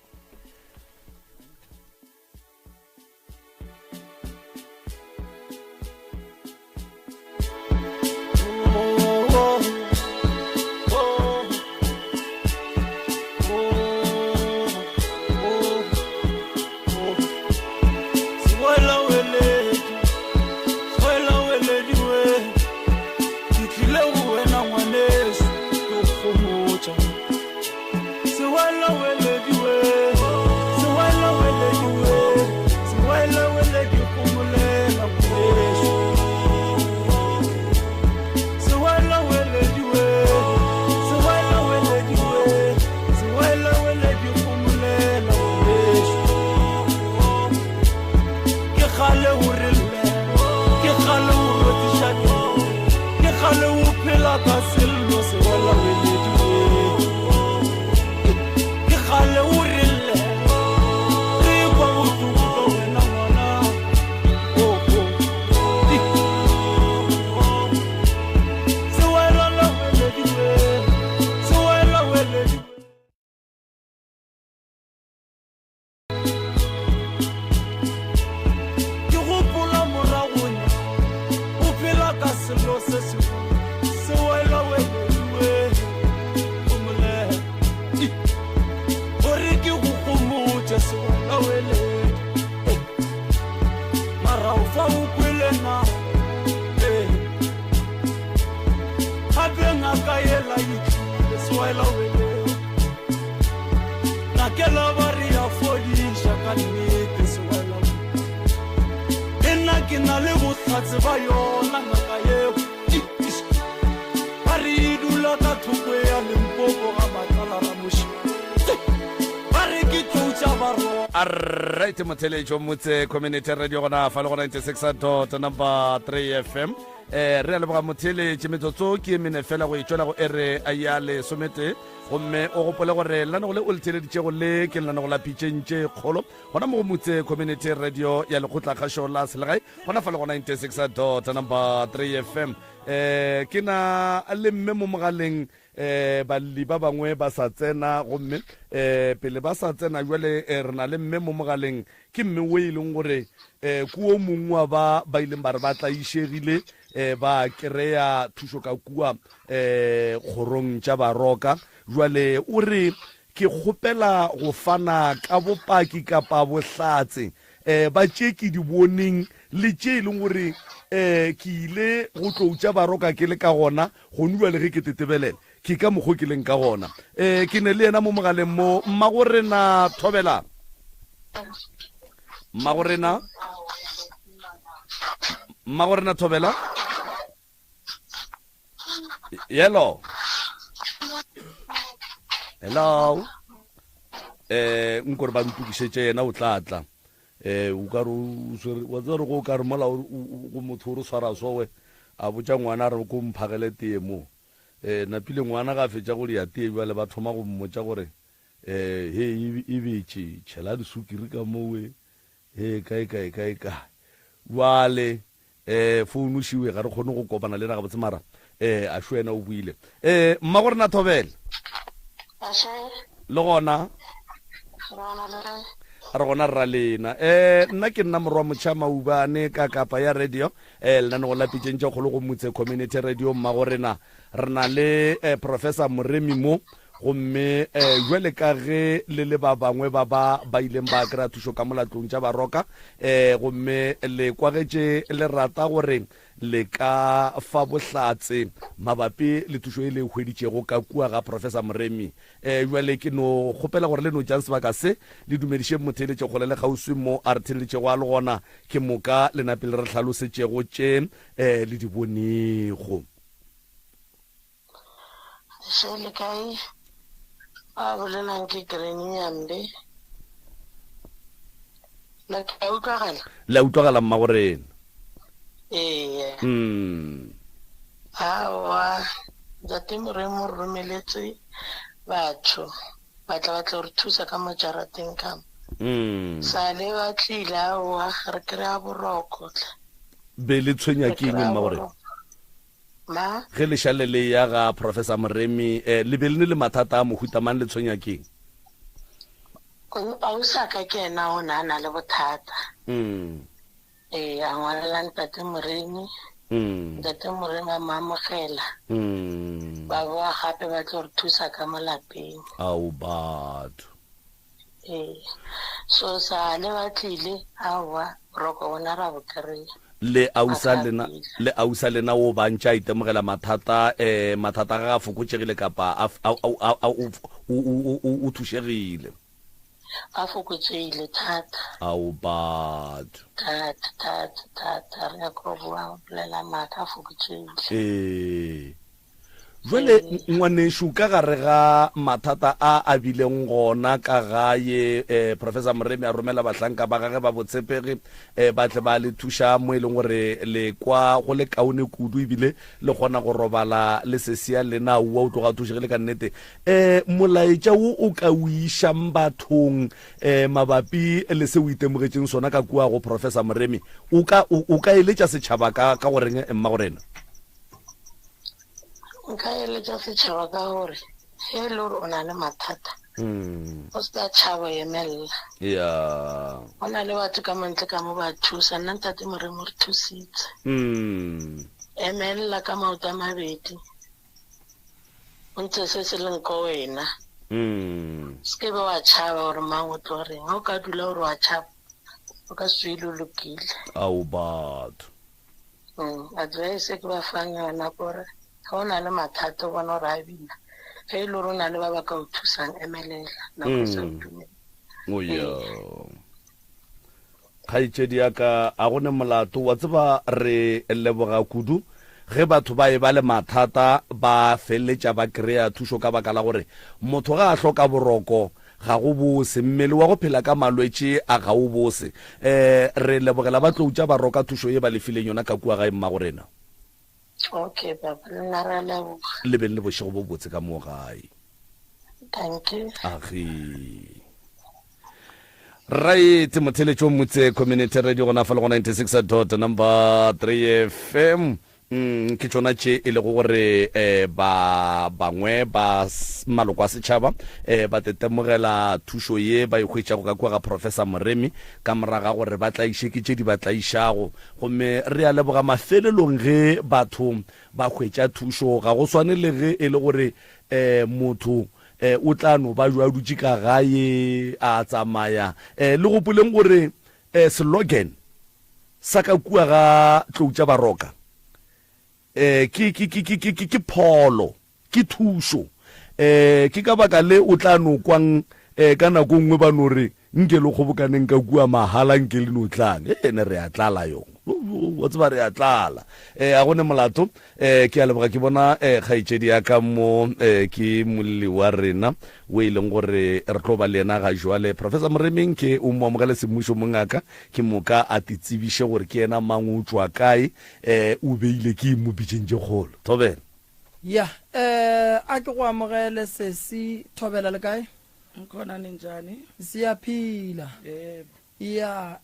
Speaker 1: Right motheletšo motse community radio gona fa le go 96 dot number 3 fm. Eh re a leboga motheletše, metsotso ke mene fela go e tšwela go ere ya lesometee, gomme o gopole gore lenanego le o le theleditšego le ke lenanego la pitšeng tše kgolo gona mo go motse community radio ya lekgotlakgašo la selegae gona fa le go 96 dot number 3 fm. Um ke na le mme mo mogaleng um balli ba bangwe ba sa tsena gomme um pele ba sa tsena jale re na le mme mo mogaleng ke mme o e leng gore um ke o mongwe wa ba ba ileng ba re ba tlaišegile um ba kry-a thušo ka kua um kgorong tša baroka jale o re ke kgopela go fana ka bopaki kapa bohlatse um ba tše ke di boneng le tše e leng gore um ke ile go tlou tša baroka ke le ka gona gone jale ge ke tetebelela ke ka mokgo ke leng ka gona um ke ne le yena mo mogaleng mo mmago rena thobela mmago rena mmago rena thobela yellow hello eh nkore ba ntukišetše yena o tla tla eh o ka re o swere wa tseba re go ka re mola go motho o re swara sowe a botša ngwana re ko mphagele tee mo eh napile ngwana ga fetša go dia tee bjale ba thoma go mmotša gore eh he e betše tšhela disukiri ka mowe he kae kae kae kae bjale Eh, founu šiwe ga re kgone go kopana le na gabotse mara eh a sho yena o buile. Eh, mma gore na thobele. Le gona. Re gona rra lena. Eh, nna ke nna morwa motšha maubane ka kapa ya radio. Eh, lenanego la pitšeng tša kgolo go Motse Community Radio mma go rena. Re na le eh, Professor Moremi mo Gomme um bjale ka ge le le ba bangwe ba ba ba ileng ba kry-a thušo ka molatlong tša Baroka, um gomme le kwagetše le rata gore le ka fa bohlatse mabapi le thušo e le e hweditšego ka kua ga Professor Moremi. Um bjale ke no kgopela gore le no tšang sebaka se le dumedišeng motheeletše kgole le kgauswi mo a re theeletšego a le gona, ke moka le nape le re hlalosetšego tše um le di bonego.
Speaker 6: Se le kae? Ba bolelang ke Granny Nyambe. La ka utlwagala?
Speaker 1: Le a utlwagala mma go rena.
Speaker 6: Ee.
Speaker 1: Mm.
Speaker 6: Aowa, Ntate Moremi o re romeletse batho ba tla ba tlo re thusa ka mo jarateng ka mo.
Speaker 1: Mm.
Speaker 6: Sale ba tlile aowa re kry-a boroko tle.
Speaker 1: Be le tshwenya
Speaker 6: Re
Speaker 1: ke eng
Speaker 6: kry-a
Speaker 1: mma go rena?
Speaker 6: boroko. Ma?
Speaker 1: Ge lešale le ya ga Professor Moremi, eh, le be le ne le mathata a mohuta mang le tshwenya keng?
Speaker 6: Ausaka ke yena o ne a na le bothata.
Speaker 1: Mm.
Speaker 6: Ee, a ngwalela Ntate Moremi.
Speaker 1: Mm.
Speaker 6: Ntate Moremi a mo amogela.
Speaker 1: Mm.
Speaker 6: Ba boa gape ba tlo re thusa ka mo lapeng.
Speaker 1: Ao batho.
Speaker 6: Ee. So sa le ba tlile, aowa, boroko bona ra bo kry-a.
Speaker 1: Le ausa lena, le ausa lena o ba ntše a itemogela mathata, eh, mathata a gagwe a fokotšegile kapa a, a, a, a, o, o, o, o, o thušegile?
Speaker 6: A fokotšegile thata.
Speaker 1: Ao batho.
Speaker 6: Thata, thata, thata. Re nyaka go bua, go bolela maaka, a fokotšegile.
Speaker 1: Ee. Jwale, ngwanešu, ka gare ga mathata a a bileng gona ka gae, eh, Professor Moremi a romela bahlanka ba gage ba botshepegi, eh, ba tle ba le thuša mo e leng gore le kwa go le kaone kudu ebile le kgona go robala le sesia lena, aowa o tloga a thušegile ka nnete. Eh, molaetša wo o ka o išang bathong, eh, mabapi le se o itemogetšeng sona ka kua go Professor Moremi, o ka, o, o ka eletša setšhaba ka, ka goreng, mmagorena?
Speaker 6: Nka eletša setšhaba ka gore ge e le gore o na le mathata o se ka tšhaba emelela.
Speaker 1: Ya.
Speaker 6: Go na le batho ka montle ka mo ba thusa, nna Ntate Moremi o re thusitse. Emelela ka maoto a mabedi, o ntshe se se leng ko wena. Se ke be wa tšhaba gore mang o tlo reng. Ga o ka dula gore wa tšhaba, o ka se tswele o lokile.
Speaker 1: Ao batho.
Speaker 6: Advice e ke ba fang yona kore ga o na le mathata o bona gore a bina, ge e le gore o na le ba ba ka o thusang, emelela nako e sa o dumela.
Speaker 1: Oh ya. Kgaetšedi ya ka, a go ne molato. Wa tseba re leboga kudu ge batho ba eba le mathata ba feleletša ba kry-a thušo ka baka la gore motho ga a hloka boroko Ga go bose. Mmele wa go phela ka malwetši a ga o bose. E, re lebogela ba tlou tša Baroka thušo ye ba le fileng yona ka kua gae mmagorena.
Speaker 6: Okay papa, le nna re a leboga.
Speaker 1: Le beng le bošego bo botse ka moo gae.
Speaker 6: Thank you.
Speaker 1: Agi. Right, motheletšo Motse Community Radio gona fa le go 96 dot number 3 FM. Ke tšona tše e lego gore ba bangwe ba maloko a setšhaba ba tetemogela thušo ye ba e hwetšago ka kua ga Professor Moremi ka morago ga gore ba tlaiše ke tše di ba tlaišago. Gomme re a leboga mafelelong ge batho ba hwetša thušo. Ga go swane le ge e le gore motho o tla no ba jo a dutše ka gae a tsamaya. Le gopoleng gore slogan sa ka kua ga Tlou tša Baroka ke, ke, ke, ke, ke, ke, ke pholo, ke thušo. Ke ka baka le o tla no kwang ka nako nngwe ba no re, Nke le kgobokaneng ka kua mahala, nke le no tlang. Ene re a tlala yo. Wa tseba re a tlala. A go ne molato. Ke a leboga ke bona kgaetšedi ya ka mo, ke molli wa rena o e leng gore re tlo ba le yena ga jwale. Professor Moremi, nke o mo amogele semmušo mongaka, ke moka a te tsebiše gore ke yena mang, o tšwa kae, o beile ke eng mo pitšeng tše kgolo. Thobela.
Speaker 2: Ya, a ke go amogele sesi. Thobela, le kae?
Speaker 7: Ngikhona, ninjani?
Speaker 2: Siyaphila.
Speaker 7: Yebo.
Speaker 2: Ya,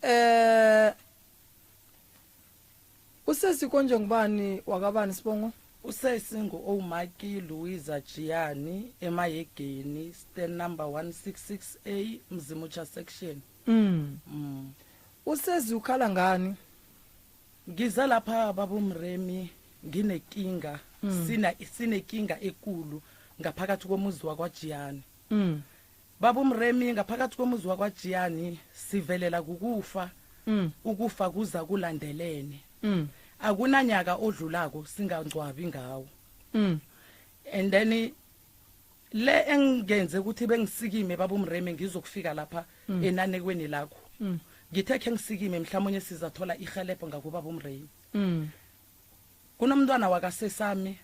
Speaker 2: Usesi konje ngubani wakabani sibongo?
Speaker 7: Usesi ngu-Oumaki Louisa Jiyani eMayegeni stand number 166A Mzimutsha section.
Speaker 2: Usesi ukhala ngani?
Speaker 7: Ngiza lapha babumremi nginekinga sina sinekinga ekulu ngaphakathi komuzi wakwaJiyani. Babumremi ngaphakathi komuzi wakwaJiyani sivelela kukufa. Ukufa kuza kulandelene. Akunanyaka odlulako singangcwabi ngawo. And then le engenze ukuthi bengisikime babumremi ngizokufika lapha enanekweni lakho. Ngithe khe ngisikime mhlawumnye sizathola ihelebho ngakuba bomremi. Kunomntwana wakasesami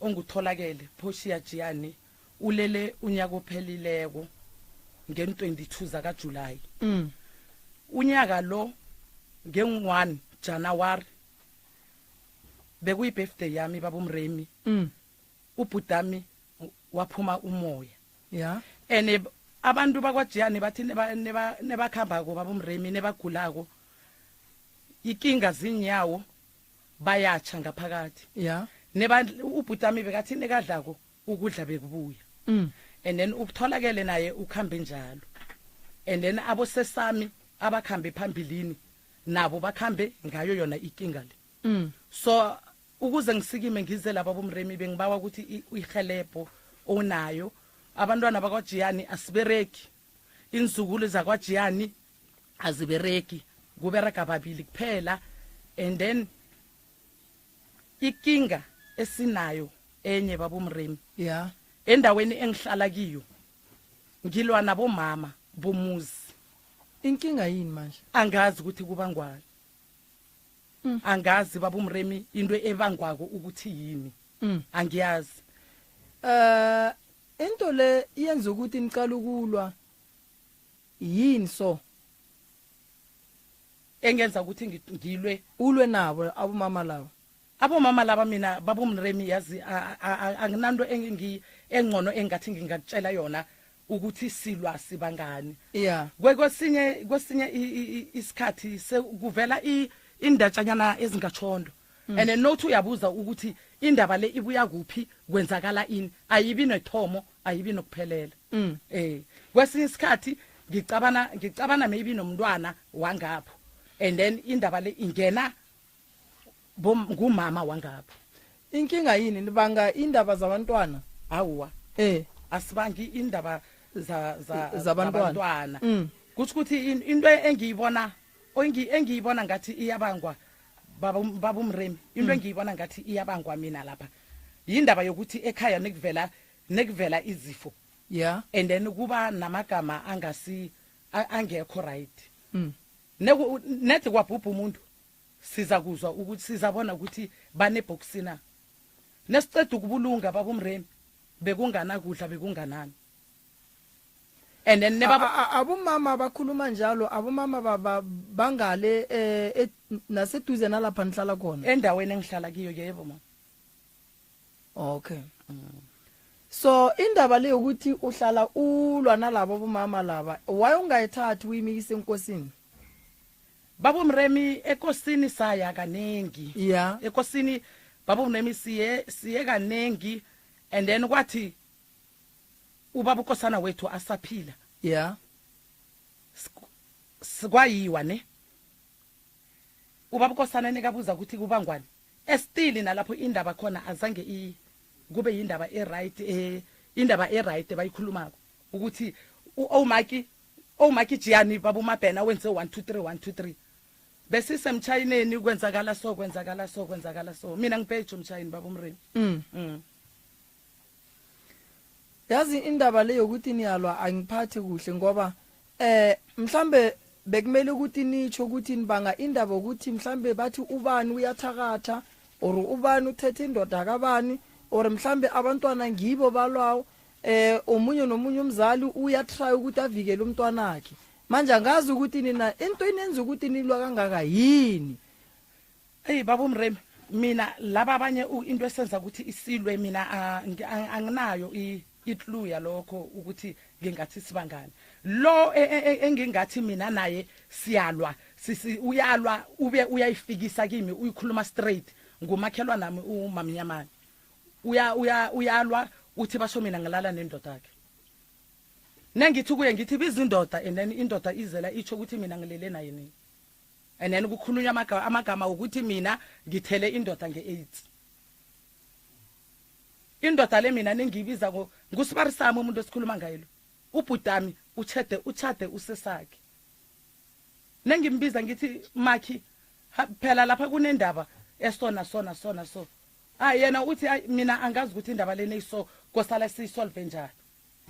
Speaker 7: ongutholakele Portia Jiyani ulele unyaka ophelileko ngen-22 zakaJulayi. Unyaka lo ngen-1 January bekuyi-birthday yami babumremi. Ubhudami waphuma umoya. Ene abantu bakwaJiyani bathi nebakhambako babumremi nebagulako ikinga zinyawo bayatsha ngaphakathi. Neba ubhutami bekathi nekadlako ukudla bekubuya. And then ukutholakele naye ukhambe njalo. And then abosesami abakhambe phambilini nabo bakhambe ngayo yona ikinga le. So ukuze ngisikime ngize lapha bomremi bengibawa ukuthi ihelebho onayo abantwana bakwaJiyani asibereki, inzukulu zakwaJiyani azibereki, kubereka babili kuphela. And then ikinga esinayo enye babomremi endaweni engihlala kiyo ngilwa nabomama bomuzi.
Speaker 2: Inkinga yini manje?
Speaker 7: Angazi ukuthi kubangwani. Angazi babumremi into ebangwako ukuthi yini. Angiyazi.
Speaker 2: Into le yenza ukuthi niqala ukulwa yini so?
Speaker 7: Engenza ukuthi ngilwe
Speaker 2: ulwe nabo abomama laba.
Speaker 7: Abomama laba mina babumremi yazi anginanto engcono engathi ngingakutshela yona ukuthi silwa sibangani. Kwesinye isikhathi sekuvela indatshanyana ezingatshondo. And nothi uyabuza ukuthi indaba le ibuya kuphi, kwenzakala ini, ayibi nethomo, ayibi nokuphelela. Kwesinye isikhathi ngicabana maybe nomntwana wangapho, and then indaba le ingena ngumama wangapho.
Speaker 2: Inkinga yini nibanga indaba zabantwana?
Speaker 7: Awa. Asibangi indaba
Speaker 2: zabantwana.
Speaker 7: Kuthi ukuthi into engiyibona engiyibona ngathi iyabangwa babumremi, into engiyibona ngathi iyabangwa mina lapha yindaba yokuthi ekhaya nekuvela izifo. And then kuba namagama angasi angekho right. Nethi kwabhubha umuntu siza kuzwa ukuthi sizabona ukuthi baneboxina. Nesiceda ukubulunga babumremi bekungana kudla bekunganani. And then
Speaker 2: abomama abakhuluma njalo, abomama bangale naseduze nalapha nihlala khona.
Speaker 7: Endaweni engihlala kiyo yebo ma.
Speaker 2: Okay. So indaba le ukuthi uhlala ulwa nalabo bomama laba, why ungayithathi uyimikise enkosini?
Speaker 7: Babumremi ekosini saya kaningi. Ekosini Baba uMremi, siye kanengi, and then kwathi ubaba uKosana wethu asaphila, sikwayiwa ne ubaba uKosana nekabuza ukuthi kubangwani, estili nalapho indaba khona azange kube indaba e-right, indaba e-right bayikhulumako ukuthi owumaki Jiyani baba uMabhena wenze 1 2 3 1 2 3, bese semchayineni kwenzakala so kwenzakala so kwenzakala so. Mina ngibheje umchayini baba uMremi.
Speaker 2: Yazi indaba le yokuthi niyalwa angiphathi kuhle, ngoba mhlambe bekumele ukuthi nitsho ukuthi nibanga indaba ukuthi mhlambe bathi ubani uyathakatha, or ubani uthethe indoda kabani, or mhlambe abantwana ngibo balwawo, omunye nomunye umzali uyatry ukuthi avikele umntwanakhe. Manje angazi ukuthi nina into inenza ukuthi nilwa kangaka yini.
Speaker 7: Hey baba uMremi, mina laba abanye into esenza ukuthi isilwe mina anginayo i-clue yalokho ukuthi ngingathi sibangani. Lo engingathi mina naye siyalwa, uyalwa ube uyayifikisa kimi, uyikhuluma straight ngumakhelwa nami uMamnyamane. Uyalwa uthi basho mina ngilala nendoda yakhe. Nengithi kuye ngithi biza indoda, and then indoda izela itsho ukuthi mina ngilele naye nini. And then kukhulunywa amagama ukuthi mina ngithele indoda nge-AIDS. Indoda le mina nengiyibiza ngusibarisami umuntu esikhuluma ngaye lo. Ubhutami uchade usesakhe. Nengimbiza ngithi makhi phela lapha kunendaba esona sona sona so. Yena uthi mina angazi ukuthi indaba lena iso kosala siyisolve njani.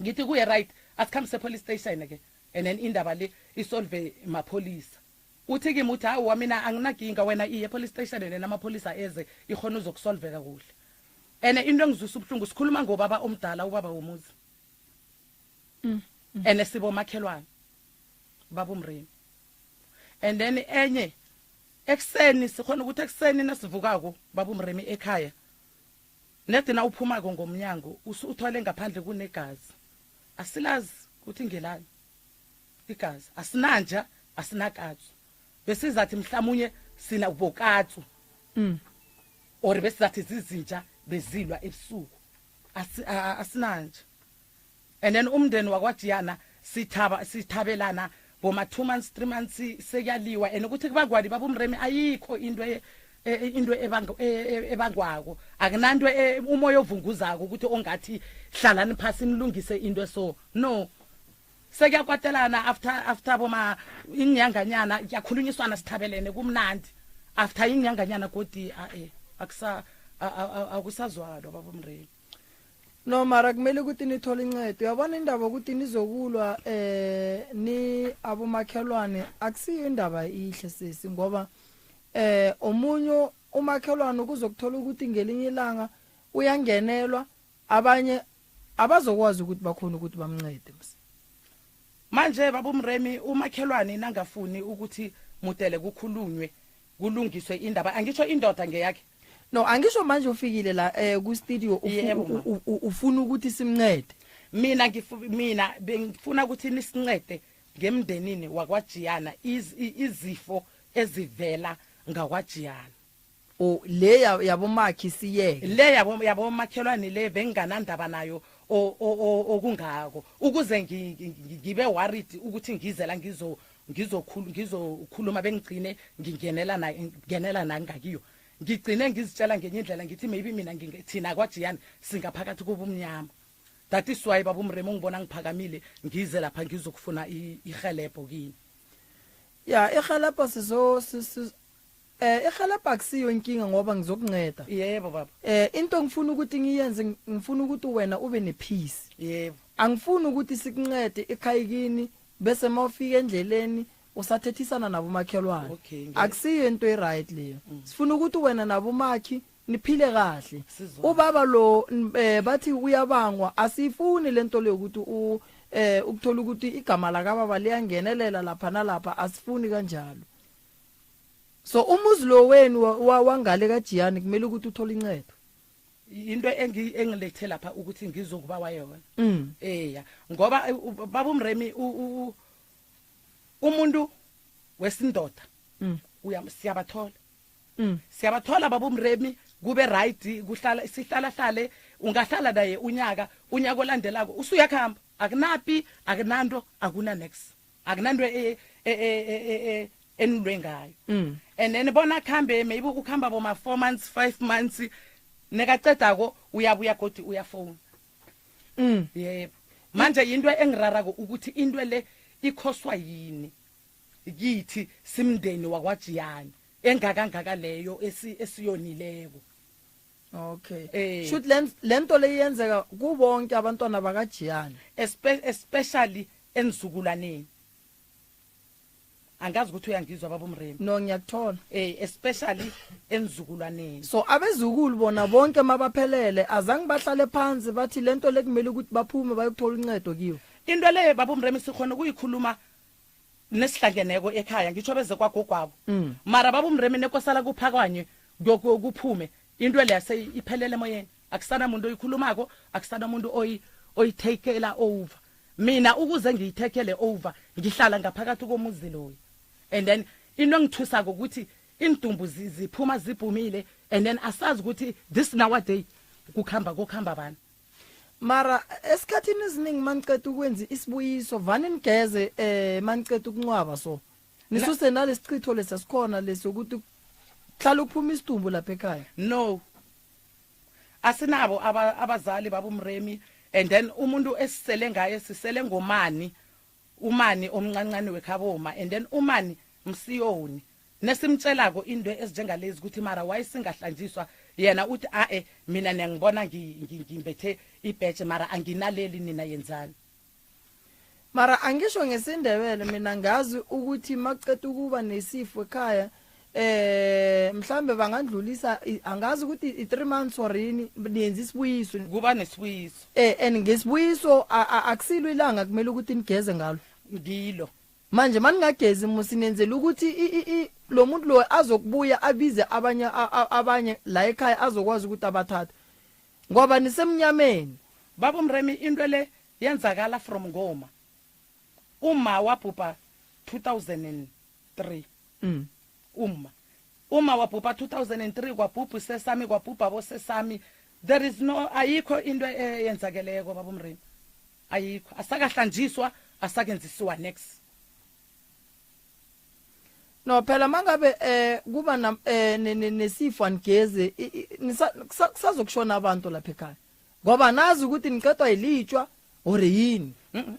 Speaker 7: Ngithi kuye right, asikhambise police station ke, and then indaba le isolve mapholisa. Uthi kimi uthi hawu mina anginakinga, wena iye police station and namapholisa eze ikhona uzokusolveka kuhle. Ene into engizwisa ubuhlungu sikhuluma ngobaba omdala, ubaba womuzi. Ene sibomakhelwane baba uMremi. And then enye ekseni sikhona ukuthi ekseni nasivukako baba uMremi ekhaya, nedina uphumako ngomnyango uthwale ngaphandle kunegazi. Asilazi ukuthi ngelani igazi, asinanja asinakatsu. Besizathi mhlamunye sina ubokatsu or besizathi zizinja bezilwa ebusuku, asinanja. And then umndeni wakwaJiyana sithabelana boma 2 months 3 months sekuyaliwa. And ukuthi kubangwani baba uMremi ayikho into ebangwako, akunanto umoya ovunguzako ukuthi ongathi hlalani phasi nilungise into so no. Sekuyakwatelana after boma inyanganyana kuyakhulunyiswana sithabelene kumnandi. After inyanganyana godi akusazwalwa baba uMremi.
Speaker 2: No mara kumele ukuthi nithole incedo. Uyabona indaba ukuthi nizokulwa ni abomakhelwane akusiyo indaba ihle sisi, ngoba omunye umakhelwane kuzokuthola ukuthi ngelinye ilanga uyangenelwa, abanye abazokwazi ukuthi bakhona ukuthi bamncede.
Speaker 7: Manje baba uMremi, umakhelwane nangafuni ukuthi mudele kukhulunywe kulungiswe indaba, angisho indoda ngeyakhe.
Speaker 2: No, angisho manje ufikile la ku studio ufuna ukuthi simncede.
Speaker 7: Mina bengifuna ukuthi nisincede ngemndenini wakwaJiyana, izifo ezivela ngakwaJiyana.
Speaker 2: O le yabomakhi siyeke.
Speaker 7: Le yabomakhelwane le benginganandaba nayo okungako, ukuze ngibe worried ukuthi ngizela ngizokhuluma bengigcine ngingenela na nangakiyo. Ngigcine ngizitshela ngenye indlela ngithi maybe mina thina kwaJiyana singaphakathi kobumnyama. That is why baba uMremi ungibona ngiphakamile ngize lapha ngizokufuna ihelebho kini.
Speaker 2: Ya ihelebho ihelebho akusiyo inkinga ngoba ngizokunceda.
Speaker 7: Yebo baba.
Speaker 2: Into ngifuna ukuthi ngiyenze, ngifuna ukuthi wena ube nepeace.
Speaker 7: Yebo.
Speaker 2: Angifuni ukuthi sikuncede ekhayikini bese mawufika endleleni usathethisana nabo makhelwane.
Speaker 7: Okay,
Speaker 2: akusiyo into e-right leyo. Sifuna ukuthi wena nabo makhi niphile kahle. Ubaba lo bathi uyabangwa, asifuni lento leyo ukuthi ukuthola ukuthi igama lakababa liyangenelela lapha nalapha, asifuni kanjalo. So umuzi lo wenu wangale kaJiyani kumele ukuthi uthole incedo.
Speaker 7: Into engilethe lapha ukuthi ngizokuba wayona. Eya, ngoba baba uMremi umuntu wesindoda siyabathola. Siyabathola baba uMremi Kube right, kuhlala sihlala hlale, ungahlala naye unyaka, unyaka olandelako usuyakhamba, akunapi, akunanto, akuna next, akunanto enilwe ngayo. And then bona khambe, maybe ukukhamba boma 4 months, 5 months, nekacedako uyabuya godi uyafona. Yebo, manje into engirarako ukuthi into le ikhoswa yini kithi simndeni wakwaJiyani engakangaka leyo esiyonileko.
Speaker 2: Okay. Shoot, lento le yenzeka kubonke abantwana bakaJiyani,
Speaker 7: especially enzukulaneni. Angazi ukuthi uyangizwa baba uMremi.
Speaker 2: No, ngiyakuthola.
Speaker 7: Especially enzukulwaneni.
Speaker 2: So abezukulu bona bonke mabaphelele azange bahlale phansi bathi lento lekumele ukuthi baphume bayokuthola uncedo kiyo.
Speaker 7: Into le baba uMremi sikhona ukuyikhuluma nesihlangeneko ekhaya, ngitsho beze kwagogwabo. Mara baba uMremi nekosala kuphakanye kuphume into le iphelele emoyeni, akusana umuntu oyikhulumako, akusana umuntu oyitakela over. Mina ukuze ngiyithekele over ngihlala ngaphakathi komuzi loyo. And then into engithusako ukuthi indumbu ziphuma zibhumile, and then asazi ukuthi this nowadays kukhamba bani.
Speaker 2: Mara esikhathini esiningi maniceda ukwenza isibuyiso vane nigeze maniceda ukuncwaba, so nisuse nalesichitho lesasikhona lesokuthi hlala ukuphuma isidumbu lapha ekhaya.
Speaker 7: No, asinabo abazali baba uMremi. And then umuntu esisele ngaye sisele ngomani, umani omncancane wekhaboma, and then umani msiyoni. Nesimtshelako into ezinjengalezi ukuthi mara wayesingahlanjiswa, yena uthi ae mina niyangibona ngimbethe ibheje mara anginaleli, nina yenzani.
Speaker 2: Mara angisho ngesiNdebele mina ngazi ukuthi makuceda ukuba nesifo ekhaya mhlambe bangandlulisa, angazi ukuthi i3 months or yini, niyenza isibuyiso,
Speaker 7: kuba nesibuyiso.
Speaker 2: And ngesibuyiso akusilo ilanga kumele ukuthi nigeze ngalo,
Speaker 7: ngilo.
Speaker 2: Manje maningagezi musinenzela ukuthi lo muntu lo azokubuya abize abanye abanye la ekhaya azokwazi ukuthi abathathe, ngoba nisemnyameni.
Speaker 7: Baba uMremi into le yenzakala from ngoma. Uma wabhubha 2003. Uma wabhubha 2003, kwabhubha sesami, kwabhubha bosesami. There is no, ayikho into eyenzakeleko baba uMremi, ayikho, asakahlanjiswa, asakenzisiwa next.
Speaker 2: No phela mangabe kuba nesifo anigeze kusazokushona abantu lapha ekhaya, ngoba nazi ukuthi niqedwa ilitshwa or yini.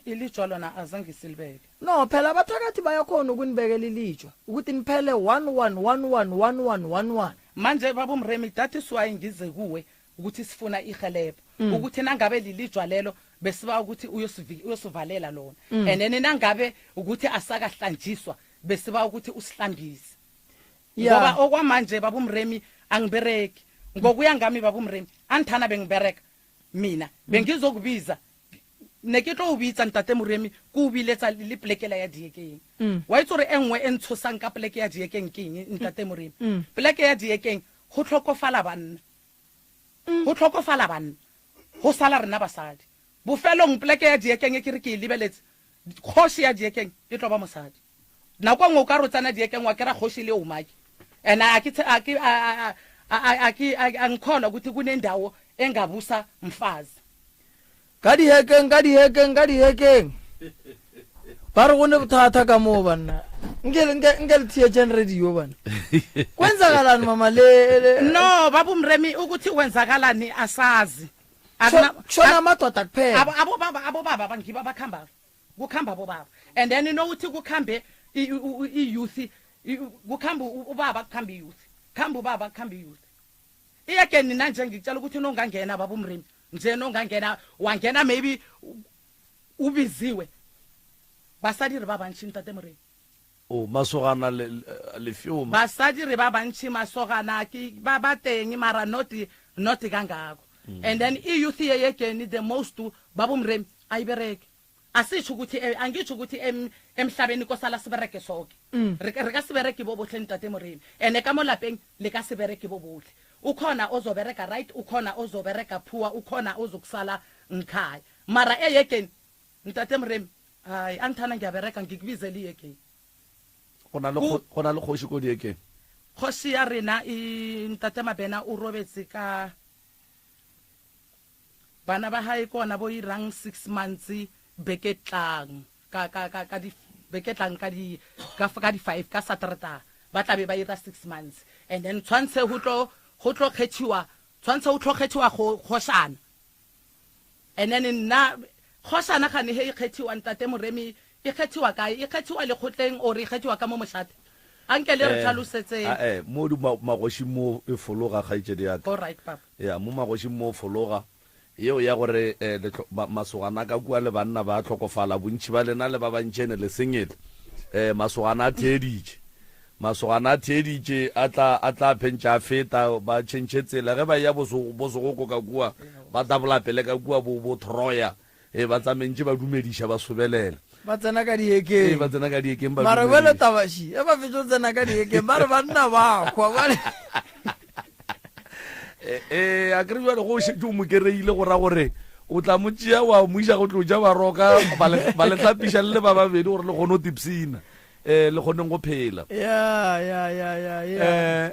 Speaker 7: Ilitshwa lona azange silibeke.
Speaker 2: No phela abathakathi bayakhona ukunibekela ilitshwa ukuthi niphele 1 1 1 1 1 1 1 1.
Speaker 7: Manje baba uMremi that is why ngize kuwe ukuthi sifuna ihelebho, ukuthi nangabe lilitshwa lelo besiba ukuthi uyosivalela lona, and then nangabe ukuthi asakahlanjiswa besiba ukuthi usihlambise. Ngoba okwamanje baba uMremi angibereki, ngokuya ngami baba uMremi anthana bengibereka mina bengizokubiza ne ke tlo o bitsa ntate Moremi ke o biletsa le plekela ya Diekeng. Wa itse gore e nngwe e ntshosang ka pleke ya Diekeng ke eng ntate Moremi? Pleke ya Diekeng go tlhokofala banna, go tlhokofala banna, go sala rena basadi. Bofelong pleke ya Diekeng e ke re ke e lebeletse, kgoši ya Diekeng e tlo ba mosadi. Nako nngwe o ka re o tsena Diekeng wa kera kgoši le omaki, and a ke angikholwa ukuthi kunendawo engabusa mfazi.
Speaker 2: Ka dihekeng, ka dihekeng, ka dihekeng ba re go ne bothata ka moo banna. Nke le theetšeng radio bana, kwenzakalani mama le
Speaker 7: No baba uMremi ukuthi kwenzakalani asazi.
Speaker 2: Kushona amadoda kuphela.
Speaker 7: Abo baba ngibo abakhambako, kukhamba abobaba, and then nokuthi kukhambe i-youth, kukhamba ubaba, kukhamba i-youth, khamba ubaba, kukhamba i-youth. Iyageni nanje ngikutshela ukuthi nongangena baba uMremi nje, nongangena wangena maybe ubiziwe, basadi re ba bantši ntate Moremi.
Speaker 1: O masogana lefioma.
Speaker 7: Basadi re ba bantši, masogana ke ba teng mara not kangako. And then i-youth yeyegeni the most baba uMremi ayibereke. Asitsho ukuthi angitsho ukuthi emhlabeni kosala sibereke sonke, re ka se bereke bo bohle ntate Moremi, ene ka mo lapeng le ka se bereke bo bohle. Ukhona ozobereka right, ukhona ozobereka poor, ukhona ozokusala ngikhaya. Mara eyegeni ntate Moremi, hayi anthana ngiyabereka ngikubizele iyegeni.
Speaker 1: Go na le kgoši ko Diekeng.
Speaker 7: Kgoši ya rena e Ntate Mabena o robetse ka bana ba hae ke ona bo irang 6 months beke tlang ka ka ka ka di beke tlang ka di ka ka di 5 ka Satereta ba tla be ba ira 6 months and then tshwantshe ho tlo ho tlo kgethiwa tshwantshe ho tlo kgethiwa go kgošana And then nna kgošana gane he e kgethiwa ntate Moremi e kgethiwa kae? E kgethiwa lekgotleng or e kgethiwa ka mo mošate? A nke le re tlhalosetseng.
Speaker 1: Ae, mo di magošing mo e fologa kgaetšedi ya ka.
Speaker 7: All right papa.
Speaker 1: Ya, mo magošing mo fologa. Yeo ya gore eh, masogana ka kua le banna ba hlokofala, bontši ba lena le ba bantši ene le sengele. Eh, masogana a theeditše. Masogana a theeditše, a tla, a tla phentša a feta, ba tšhentšhe tsela. Ge ba eya bo, bo Segoko ka kua, ba tabola pele ka kua bo, bo Troya. Ee, ba tsamentše ba dumediša, ba sobelela.
Speaker 2: Ba tsena ka dihekeng.
Speaker 1: Ee, ba tsena ka dihekeng, ba
Speaker 2: Mara bjale
Speaker 1: dumediša.
Speaker 2: taba še, ge ba fetša go tsena ka dihekeng, ba re banna ba hwa, ba re.
Speaker 1: Ee, a kere bjale ge o šetše o mo kereile go ra gore o tla mo tšea wa mo iša go tlo ja baroka, ba le, ba le hlapiša le le ba babedi gore le kgone go tipshina. Eh, le kgoneng go phela.
Speaker 2: Ya, ya, ya, ya, ya.
Speaker 1: Eh,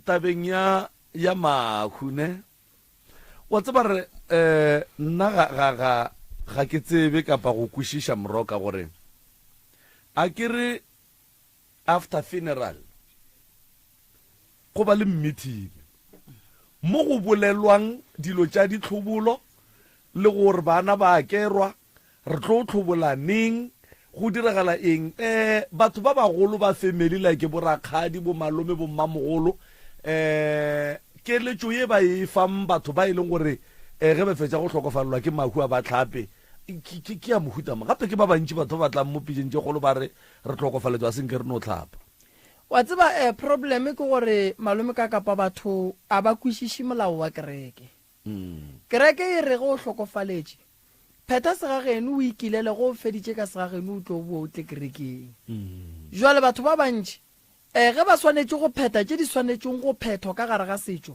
Speaker 1: tabeng ya, ya mahu, ne? Wa tseba re, eh, nna ga, ga, ga, ga ke tsebe kapa go kwešiša Moroka gore a ke re after funeral go ba le meeting mo go bolelwang dilo tša ditlhobolo le gore bana ba kerwa Re tlo hlobola neng? Go diragala eng? Eh, batho ba bagolo ba family like bo rakgadi, bo malome, bo mmamogolo, eh, keletšo ye ba e fang batho ba e leng gore eh, ge ba fetša go hlokofalelwa ke mahu a ba hlape, ke, ke, ke ya mohuta mang? Gape ke ba bantši batho ba ba tlang mo pitšeng tše kgolo ba re re hlokofaletšwe a se nke re no hlapa.
Speaker 2: Wa tseba eh, problem ke gore malome ka kapa batho a ba kwešiše molao wa kereke. Kereke e re ge o hlokofaletše, phetha segageno o ikilele, ge o feditše ka segageno o tlo boa o tle kerekeng. Jwale batho ba bantši um ge ba swanetše go phetha tše di swanetšeng go phethwa ka gare ga setšo,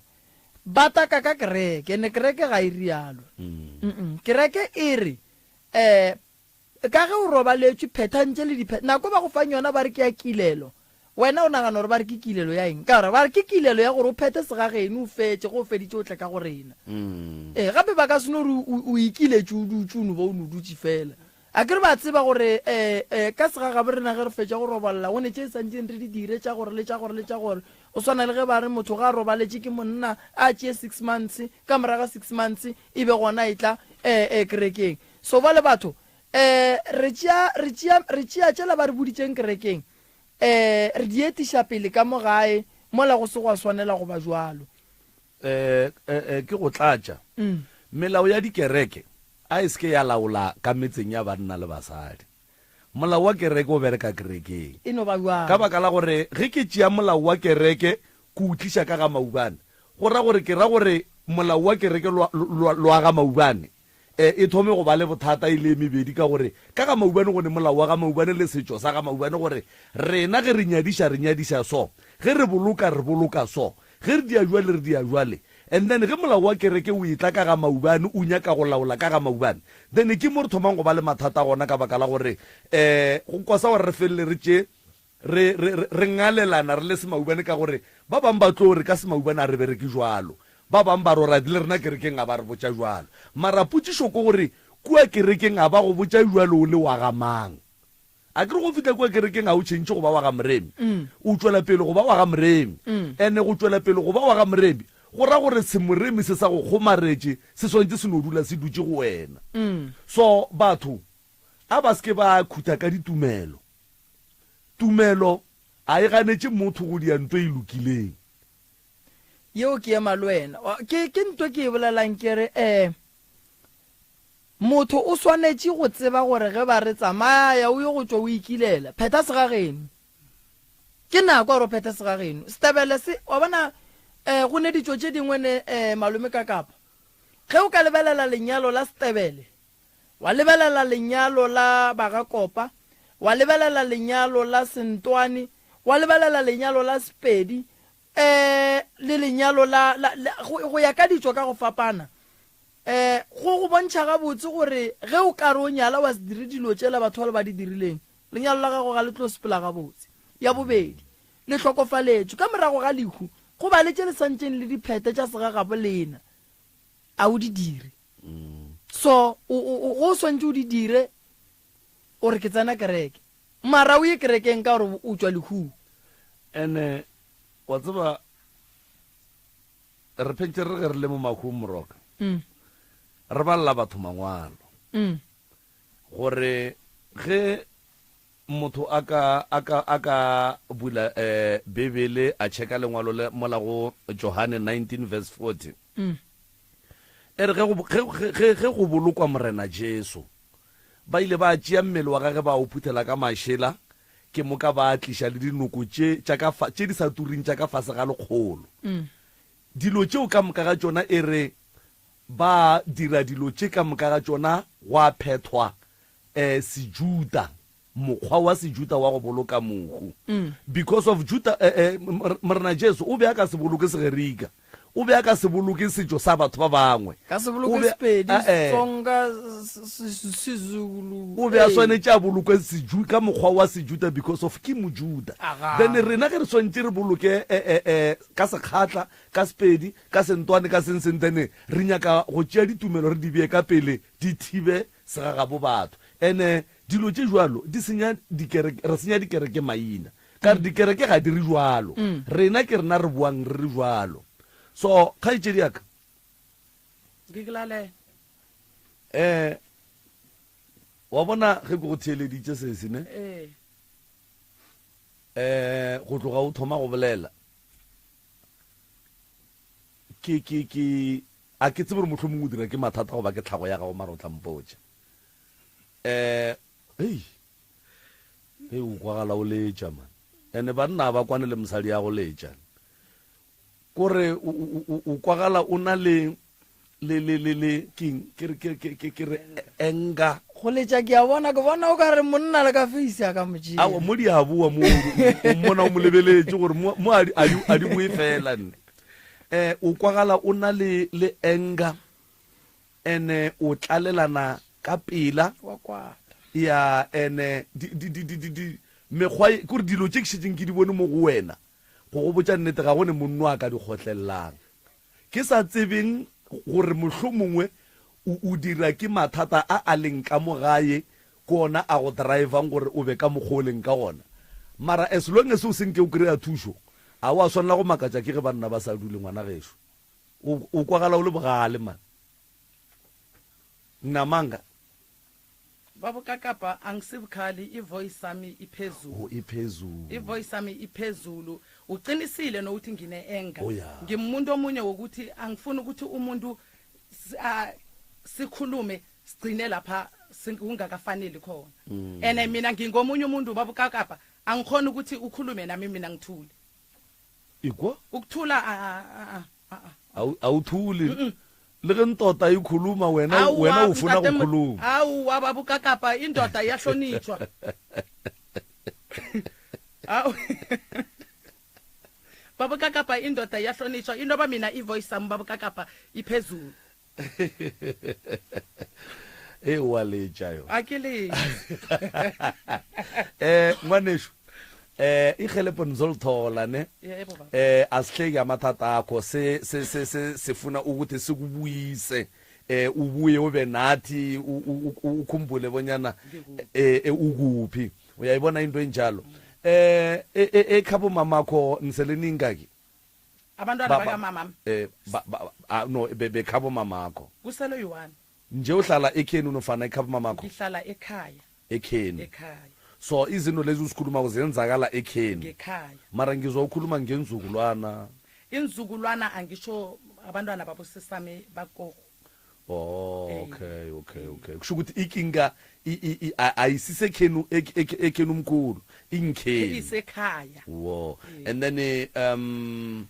Speaker 2: ba taka ka kereke, ene kereke ga e rialo. Kereke e re um Ka ge o robaletšwe, phethang tše le di phetha. Nako ba go fang yona ba re ke ya kilelo. Wena o nagana gore ba re ke kilelo ya eng? Ka gore ba re ke kilelo ya gore o phethe segageno o fetše, ge o feditše o tle ka go rena. Ee, gape ba ka se no re o, o ikiletše o dutše o no ba o no dutše fela. Akere ba tseba gore um um ka segagabo rena ge re fetša go robalela go ne tše santšeng re di dire tša gore le tša gore le tša gore. O swana le ge ba re motho ge a robaletše ke monna a tšee six months, ka morago ga six months e be gona e tla um um kerekeng. So bale batho, eh, re tšea, re tšea, re tšea tšela ba re boditšeng kerekeng, eh, re di etiša pele ka mo gae, mola go se gwa swanela go ba bjalo.
Speaker 1: Eh, eh, eh, ke go tlatša. Melao ya dikereke a e se ke ya laola ka metseng ya banna le basadi. Molao wa kereke o bereka kerekeng.
Speaker 2: E no ba bjalo.
Speaker 1: Ka baka la gore ge ke tšea molao wa kereke ke o tliša ka ga Maubane, go ra gore ke ra gore molao wa kereke lwa, lwa, lwa ga Maubane e thome go ba le bothata e le e mebedi ka gore ka ga Maubane go ne molao wa ga Maubane le setšo sa ga Maubane gore rena ge re nyadiša re nyadiša so, ge re boloka re boloka so, ge re dia jwale re dia jwale. And then ge molao wa kereke o etla ka ga Maubane o nyaka go laola ka ga Maubane then ke mo re thomang go ba le mathata gona ka baka la gore um go kosa gore re felele re tše re, re, re, re ngalelana re le semaubane ka gore ba bang ba tlo re ka semaubane a re bereke jwalo, ba bang ba rora le rena kerekeng a ba re botša jwalo. Mara potšišo ke gore kua kerekeng a ba go botša jwalo o le wa ga mang? A ke re go fihla kua kerekeng ga o tšhentšhe go ba wa ga Moremi, o tšwela pele go ba wa ga Moremi. Ene go tšwela pele go ba wa ga Moremi go ra gore semoremi se sa go kgomaretše se swanetše se no dula se dutše go wena. So batho a ba se ke ba khutha ka ditumelo. Tumelo a e ganetše motho go dia nto e lokileng.
Speaker 2: Yeo ke ema le wena. Ke, ke nto ke e bolelang ke re, eh, motho o swanetše go tseba gore ge ba re tsamaya o ye go tšwa o ikilela, phetha segageno. Ke nako ya gore o phethe segageno. Setebele se, wa bona, eh, go ne ditšo tše dingwe ne, eh, malome ka kapa. Ge o ka lebelela lenyalo la setebele, Wa lebelela lenyalo la Bagakopa, wa lebelela lenyalo la Sentwane, wa lebelela lenyalo la Sepedi, eh, le lenyalo la, la, la go, go ya ka ditšo ka go fapana. Eh, go go bontšha gabotse gore ge o ka re o nyala wa se dire dilo tšela batho bale ba di dirileng, lenyalo la gago ga le tlo sepela gabotse. Ya bobedi, Le hlokofaletšwe. Ka morago ga lehu, go ba le tše le santšeng le di phethe tša segagabo lena. A o di dire. So, o, o, o, go o swantše o di dire, o re ke tsena kereke. Mara o ye kerekeng ka gore o tšwa lehung.
Speaker 1: Ene, wa tseba, re phentše re ge re le mo mahung moroka, re balela batho mangwalo. Gore ge motho a ka, a ka, a ka bula eh, Bibele a checka lengwalo le mola go Johane 19 verse 40. E re ge go, ge, ge, ge, ge go bolokwa Morena Jesu, ba ile ba tšea mmele wa gage ba o phuthela ka mašela, ke moka ba tliša le dinoko tše, tša ka fa, tše di sa turing tša ka fase ga lekgolo. Dilo tšeo ka moka ga tšona e re ba dira dilo tše ka moka ga tšona gwa phethwa eh, Sejuda, mokgwa wa Sejuda wa go boloka mohu. Because of Juda, eh, eh, Morena Jesu o be a ka se boloke Segerika. O be a ka se boloke setšo sa batho ba bangwe.
Speaker 2: Ka se boloke Sepedi, Setsonga, Sezulu.
Speaker 1: O be a swanetše a bolokwe ka mokgwa wa Sejuda because of ke Mojuda. Then rena ge re swanetše re boloke eh, eh, eh, ka Sekgatla, ka Sepedi, ka Sentwane, ka seng seng, then re nyaka go tšea ditumelo re di bee ka pele di thibe segagabo batho. Ene dilo tše jwalo di senya dikereke, re senya dikereke maina. Ka re dikereke ga di re jwalo. Rena ke rena re boang re re jwalo. So kgaetšedi ya ka.
Speaker 7: Ngikulalele.
Speaker 1: Eh wa bona ge ke go theeleditše sesi ne?
Speaker 7: Eh.
Speaker 1: Eh go tloga o thoma go bolela. Ke ke ke a ke tsebe gore mohlomongwe o dira ke mathata goba ke tlhago ya gago mara o tla mpotša. Eh hei hei o kwagala o letša man. Ene banna a ba kwane le mosadi ya go letša. Kore o kwagala o na le le le le le king ke re ke ke ke re anger.
Speaker 2: Go letša ke a bona ke bona o ka re monna le ka face ya ka motšea.
Speaker 1: Aowa mo di a boa mo o mmona o mo lebeletše gore mo mo a di a di boe fela nne. Eh o kwagala o na le le anger ene o tlalelana ka pela.
Speaker 2: Wa kwata.
Speaker 1: Ya ene di di di di di mekgwa ke gore dilo tše ke šetšeng ke di bone mo go wena go go botša nnete ga go ne monno a ka di kgotlelelang. Ke sa tsebeng gore mohlomongwe o o dira ke mathata a a leng ka mo gae ke ona a go drivang gore o be ka mokgwa o leng ka gona. Mara as long as o se nke o kry-a thušo, ga wa swanela go makatša ke ge banna ba sa dule ngwana gešo. O o kwagala o le bogale man. Nnamanga.
Speaker 7: Baba Kakapa angisibukhali ivoice sami iphezulu.
Speaker 1: Oh iphezulu.
Speaker 7: Ivoice sami iphezulu. Uqinisile nokuthi ngine anger.
Speaker 1: Oh, yeah.
Speaker 7: Ngimuntu omunye wokuthi angifuni ukuthi umuntu sikhulume sigcine lapha kungakafaneli khona. Ene mina ngingomunye umuntu baba Kakapa angikhona ukuthi ukhulume nami mina ngithule.
Speaker 1: Ikwa?
Speaker 7: Ukuthula a
Speaker 1: Awuthuli. Le ge ntota e khuluma wena wena o funa go khuluma.
Speaker 7: Aowa baba Kakapa indoda iyahlonitshwa. Awu. Baba Kakapa indoda iyahlonitshwa inoba mina ivoice sami baba Kakapa iphezulu.
Speaker 1: E wa letša yo.
Speaker 7: A ke le.
Speaker 1: Eh ngwanešu eh irhelebho nizolithola ne
Speaker 7: Yebo baba.
Speaker 1: eh asihleki amathata akho se se se se sifuna ukuthi sikubuyise eh ubuye ube nathi ukhumbule bonyana eh ukuphi uyayibona into enjalo eh ekhabo mamakho nisele ningaki
Speaker 7: Abantwana bakamamami.
Speaker 1: Eh no bekhabo mamakho
Speaker 7: Kusele yi-one.
Speaker 1: Nje uhlala ekhenu nofana ekhabo mamakho?
Speaker 7: Ngihlala ekhaya.
Speaker 1: Ekhenu.
Speaker 7: Ekhaya.
Speaker 1: So izinto lezi uzikhulumako zenzakala ekhenu.
Speaker 7: Ngekhaya.
Speaker 1: Mara ngizwa ukhuluma ngenzukulwana.
Speaker 7: Inzukulwana angisho abantwana babo sisami bakogo.
Speaker 1: Oh okay okay okay. Kusho ukuthi ikinga ayisisekhenu ekhenu umkhulu ingikhenu.
Speaker 7: Isekhaya.
Speaker 1: Wo. And then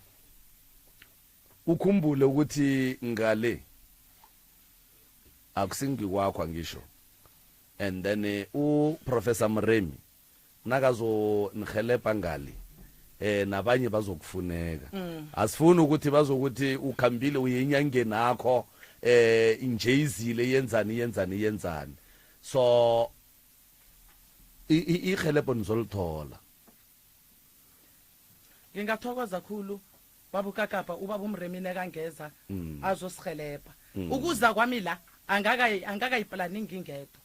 Speaker 1: ukhumbule ukuthi ngale akusingikwakho angisho. And then u Professor Mremi nakazonihelebha ngali nabanye bazokufuneka. Asifuni ukuthi bazokuthi ukhambile uye enyangeni akho nje izile yenzani yenzani yenzani. So ihelebho nizolithola.
Speaker 7: Ngingathokoza kakhulu babukakapa ubaba uMremine kangeza azosihelebha. Ukuza kwami la angakayiplani ngingedwa.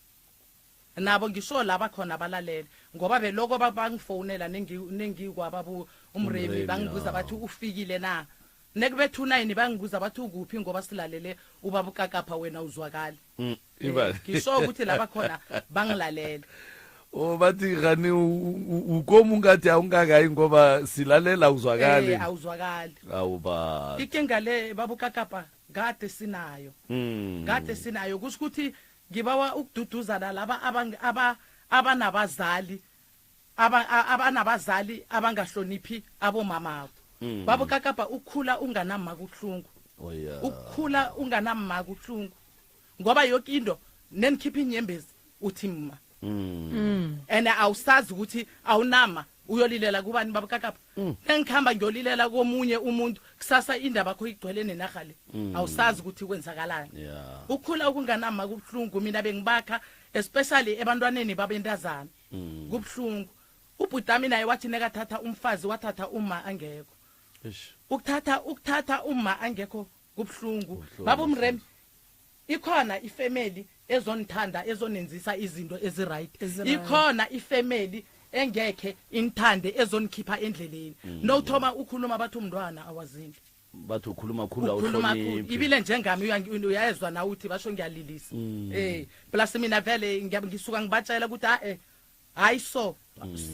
Speaker 7: Nabo ngisho laba khona balalele ngoba beloko bangifonela nengikwababa uMremi bangibuza bathi ufikile na. Nekubethu 9 bangibuza bathi ukuphi ngoba silalele ubaba uKakapha wena uzwakali. Ngisho ukuthi laba khona bangilalele.
Speaker 1: O bathi gani ukomu ngathi awungakayi ngoba silalela uzwakali.
Speaker 7: Awuzwakali.
Speaker 1: Awuba.
Speaker 7: Inkinga le baba uKakapa kade sinayo. Kade sinayo kusho ukuthi ngibawa ukududuzana laba abanabazali abanabazali abangahloniphi abomama. Baba uKakapa ukukhula unganama kuhlungu.
Speaker 1: Oh yeah.
Speaker 7: Ukukhula unganama kuhlungu. Ngoba yonke into nenikhipha inyembezi uthi mma. Ene awusazi ukuthi awunama uyolilela kubani baba Kakapa. Nengikhamba ngiyolilela komunye umuntu kusasa indaba yakho igcwele nenaga le. Awusazi ukuthi kwenzakalani. Ukukhula ukunganama kubuhlungu mina bengibakha especially ebantwaneni babentazana. Kubuhlungu. Ubhutami naye wathi nekathatha umfazi wathatha uma angekho. Ukuthatha uma angekho kubuhlungu. Baba uMremi ikhona ifamily ezonithanda ezonenzisa izinto eziright. Ikhona ifamily engekhe inithande ezonikhipha endleleni. Nowuthoma ukhuluma bathi umntwana awazini.
Speaker 1: Bathi ukhuluma khulu awuhloniphi.
Speaker 7: Ibile njengami uyayezwa na uthi basho ngiyalilisa. Plus mina vele ngisuka ngibatshela ukuthi hayi so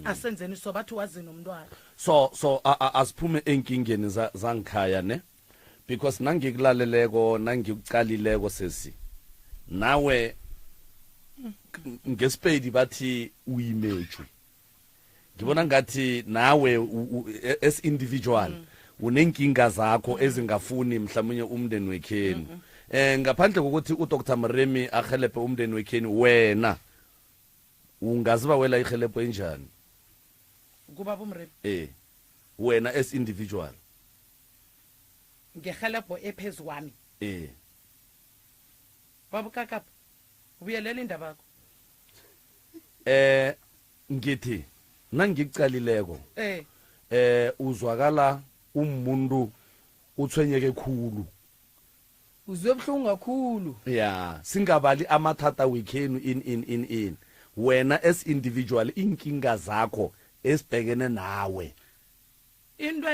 Speaker 7: asenzeni so bathi wazini umntwana.
Speaker 1: So asiphume enkingeni zangikhaya ne because nangikulaleleko nangikucalileko sesi nawe ngesipedi bathi uyimethu. Ngibona ngathi nawe as individual unenkinga zakho ezingafuni mhlawumnye umndeni wekhenu. Ngaphandle kokuthi uDr Mremi ahelebhe umndeni wekhenu wena ungaziba wela ihelebho enjani?
Speaker 7: Kuba uMremi.
Speaker 1: Wena as individual
Speaker 7: ngehelebho ephezulu kwami. Baba Kakapa ubuyelela indaba yakho.
Speaker 1: Ngithi nangikucalileko uzwakala umuntu uthwenyeke khulu.
Speaker 2: Uzwe buhlungu kakhulu.
Speaker 1: Yeah, singabali amathata wekhenu in wena as individual inkinga zakho esibhekene nawe.
Speaker 7: Into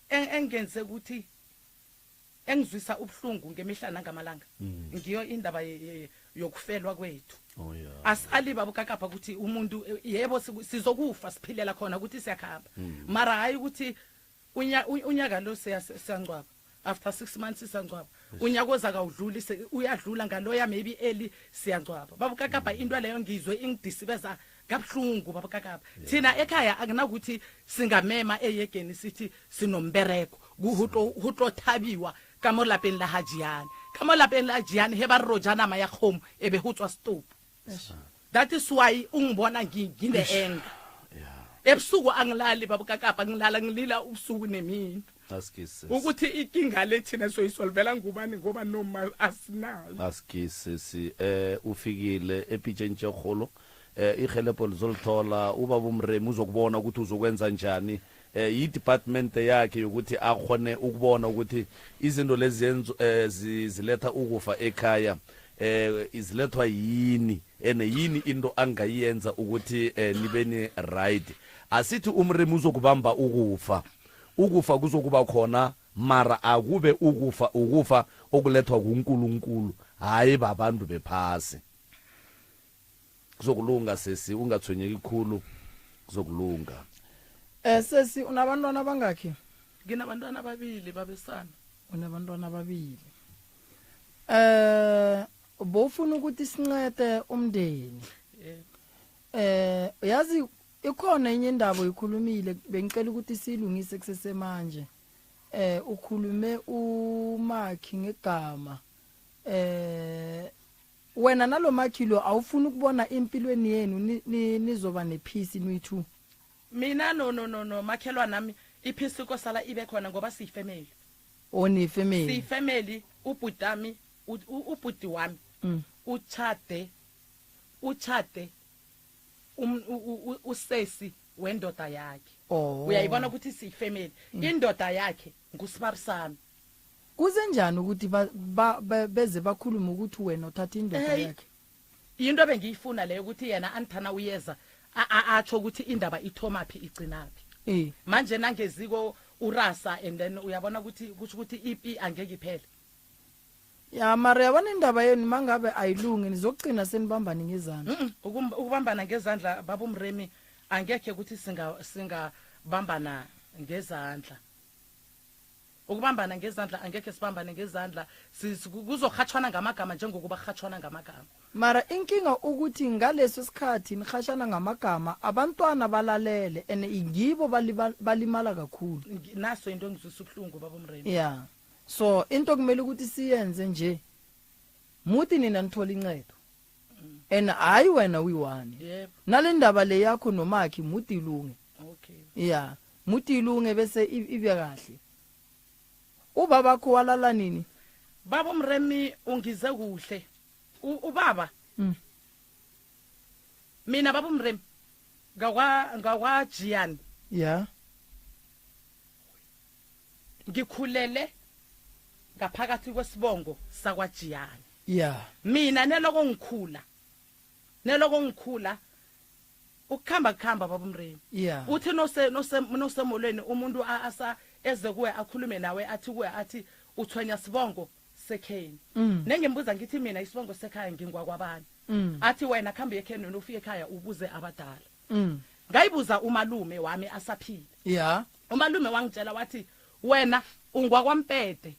Speaker 7: engenze ukuthi engizwisa ubuhlungu ngemihla nangamalanga ngiyo indaba yokufelwa kwethu. Asali baba Kakapa ukuthi umuntu yebo sizokufa siphilela khona ukuthi siyakhamba. Mara hayi ukuthi unyaka lo siyangcwaba after 6 months siyangcwaba. Unyaka oza kawudluli uyadlula ngaloya maybe early siyangcwaba. Baba Kakapa into leyo ngizwe ingidisibeza kabuhlungu baba Kakapa. Thina ekhaya akunakuthi singamema eyegeni sithi sinombereko kuhutlo thabiwa ka mo lapeng la Hajiane. Ka mo lapeng la Hajiane he ba rojana ma ya kgomo ebe ho tswa stop. That is why ungibona ngine anger. Ebusuku angilali baba Kakapa ngilala ngilila ubusuku nemini.
Speaker 1: Askisi.
Speaker 7: Ukuthi inkinga le thina soyisolvela ngubani ngoba noma asinayo.
Speaker 1: Askisi ufikile epitsheng tshegolo ihelebho lizolithola ubaba uMremi uzokubona ukuthi uzokwenza njani. I-department yakhe yokuthi akhone ukubona ukuthi izinto lezi ziletha ukufa ekhaya izilethwa yini ene yini into angayenza ukuthi nibe ni right. Asithi uMremi uzokubamba ukufa. Ukufa kuzokuba khona mara akube ukufa okulethwa kuNkulunkulu hayi babantu bephasi. Kuzokulunga sesi ungathwenyeki khulu kuzokulunga.
Speaker 2: Sesi unabantwana bangakhi?
Speaker 7: Nginabantwana ababili babesana.
Speaker 2: Unabantwana ababili. Bofuna ukuthi sincede umndeni. Yazi ikhona enye indaba ikhulumile bengicela ukuthi silungise kusesemanje. Ukhulume uMakhi ngegama. Wena nalomakhi lo awufuni ukubona empilweni yenu nizoba nepeace niyi2.
Speaker 7: Mina no makhelwa nami ipeace kosala ibe khona ngoba siyifamily.
Speaker 2: Oni family.
Speaker 7: Siyifamily ubhutami ubhuti wami uchade usesi wendoda yakhe.
Speaker 2: Oh.
Speaker 7: Uyayibona ukuthi siyifamily. Indoda yakhe ngusibarisami.
Speaker 2: Kuzenjani ukuthi beze bakhulume ukuthi wena uthatha indoda yakhe?
Speaker 7: Into bengiyifuna leyo ukuthi yena anithana uyeza atsho ukuthi indaba ithomaphi igcinaphi. Manje nangeziko urasa and then uyabona ukuthi kusho ukuthi ipi angeke iphele.
Speaker 2: Ya mara yabona indaba yenu mangabe ayilungi nizokugcina senibambane ngezandla.
Speaker 7: Ukubambana ngezandla baba uMremi angekhe ukuthi singabambana ngezandla. Ukubambana ngezandla angekhe sibambane ngezandla, kuzohatshwana ngamagama njengokuba hatshwana ngamagama.
Speaker 2: Mara inkinga ukuthi ngaleso sikhathi nihashana ngamagama abantwana balalele and ngibo balimala kakhulu.
Speaker 7: Naso into engizwisa ubuhlungu baba uMremi.
Speaker 2: Yeah. So into kumele ukuthi siyenze nje muthi nina nithola incedo. And hayi wena uyi-one.
Speaker 7: Yebo.
Speaker 2: Nale ndaba le yakho nomakhi muthi ilunge.
Speaker 7: Okay.
Speaker 2: Yeah, muthi ilunge bese ibe kahle. Ubabakho walala nini?
Speaker 7: Baba uMremi ungize kuhle. Ubaba. Mina baba uMremi ngakwa Jiyani.
Speaker 2: Yeah.
Speaker 7: Ngikhulele ngaphakathi kwesibongo sakwa Jiyani.
Speaker 2: Yeah.
Speaker 7: Mina neloko ngikhula ukukhamba baba uMremi.
Speaker 2: Yeah.
Speaker 7: Uthi nosemolweni umuntu asa eze kuwe akhulume nawe athi kuwe athi uthwenya sibongo sekheni. Nengimbuza ngithi mina isibongo sekhaya ngingwakwabani. Athi wena khamba ekheni nofike ekhaya ubuze abadala. Ngayibuza umalume wami asaphila.
Speaker 2: Yeah.
Speaker 7: Umalume wangitshela wathi wena ungwakwaMpete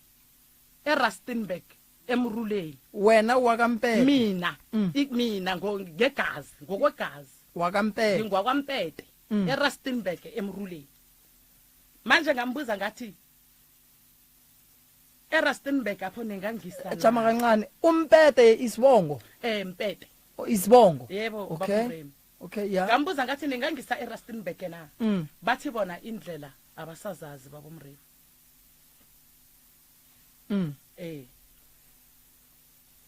Speaker 7: eRustenburg eMruleni.
Speaker 2: Wena wakaMpete?
Speaker 7: Mina mina ngegazi, ngokwegazi
Speaker 2: wakaMpete.
Speaker 7: NgingwakwaMpete eRustenburg eMruleni. Manje ngambuza ngathi eRustenburg apho ningangisa.
Speaker 2: Jama kancane, uMpete isibongo?
Speaker 7: Mpete.
Speaker 2: Isibongo.
Speaker 7: Yebo,
Speaker 2: okay. Okay, yeah.
Speaker 7: Ngambuza ngathi ningangisa eRustenburg na? Bathi bona indlela abasazazi baba uMremi.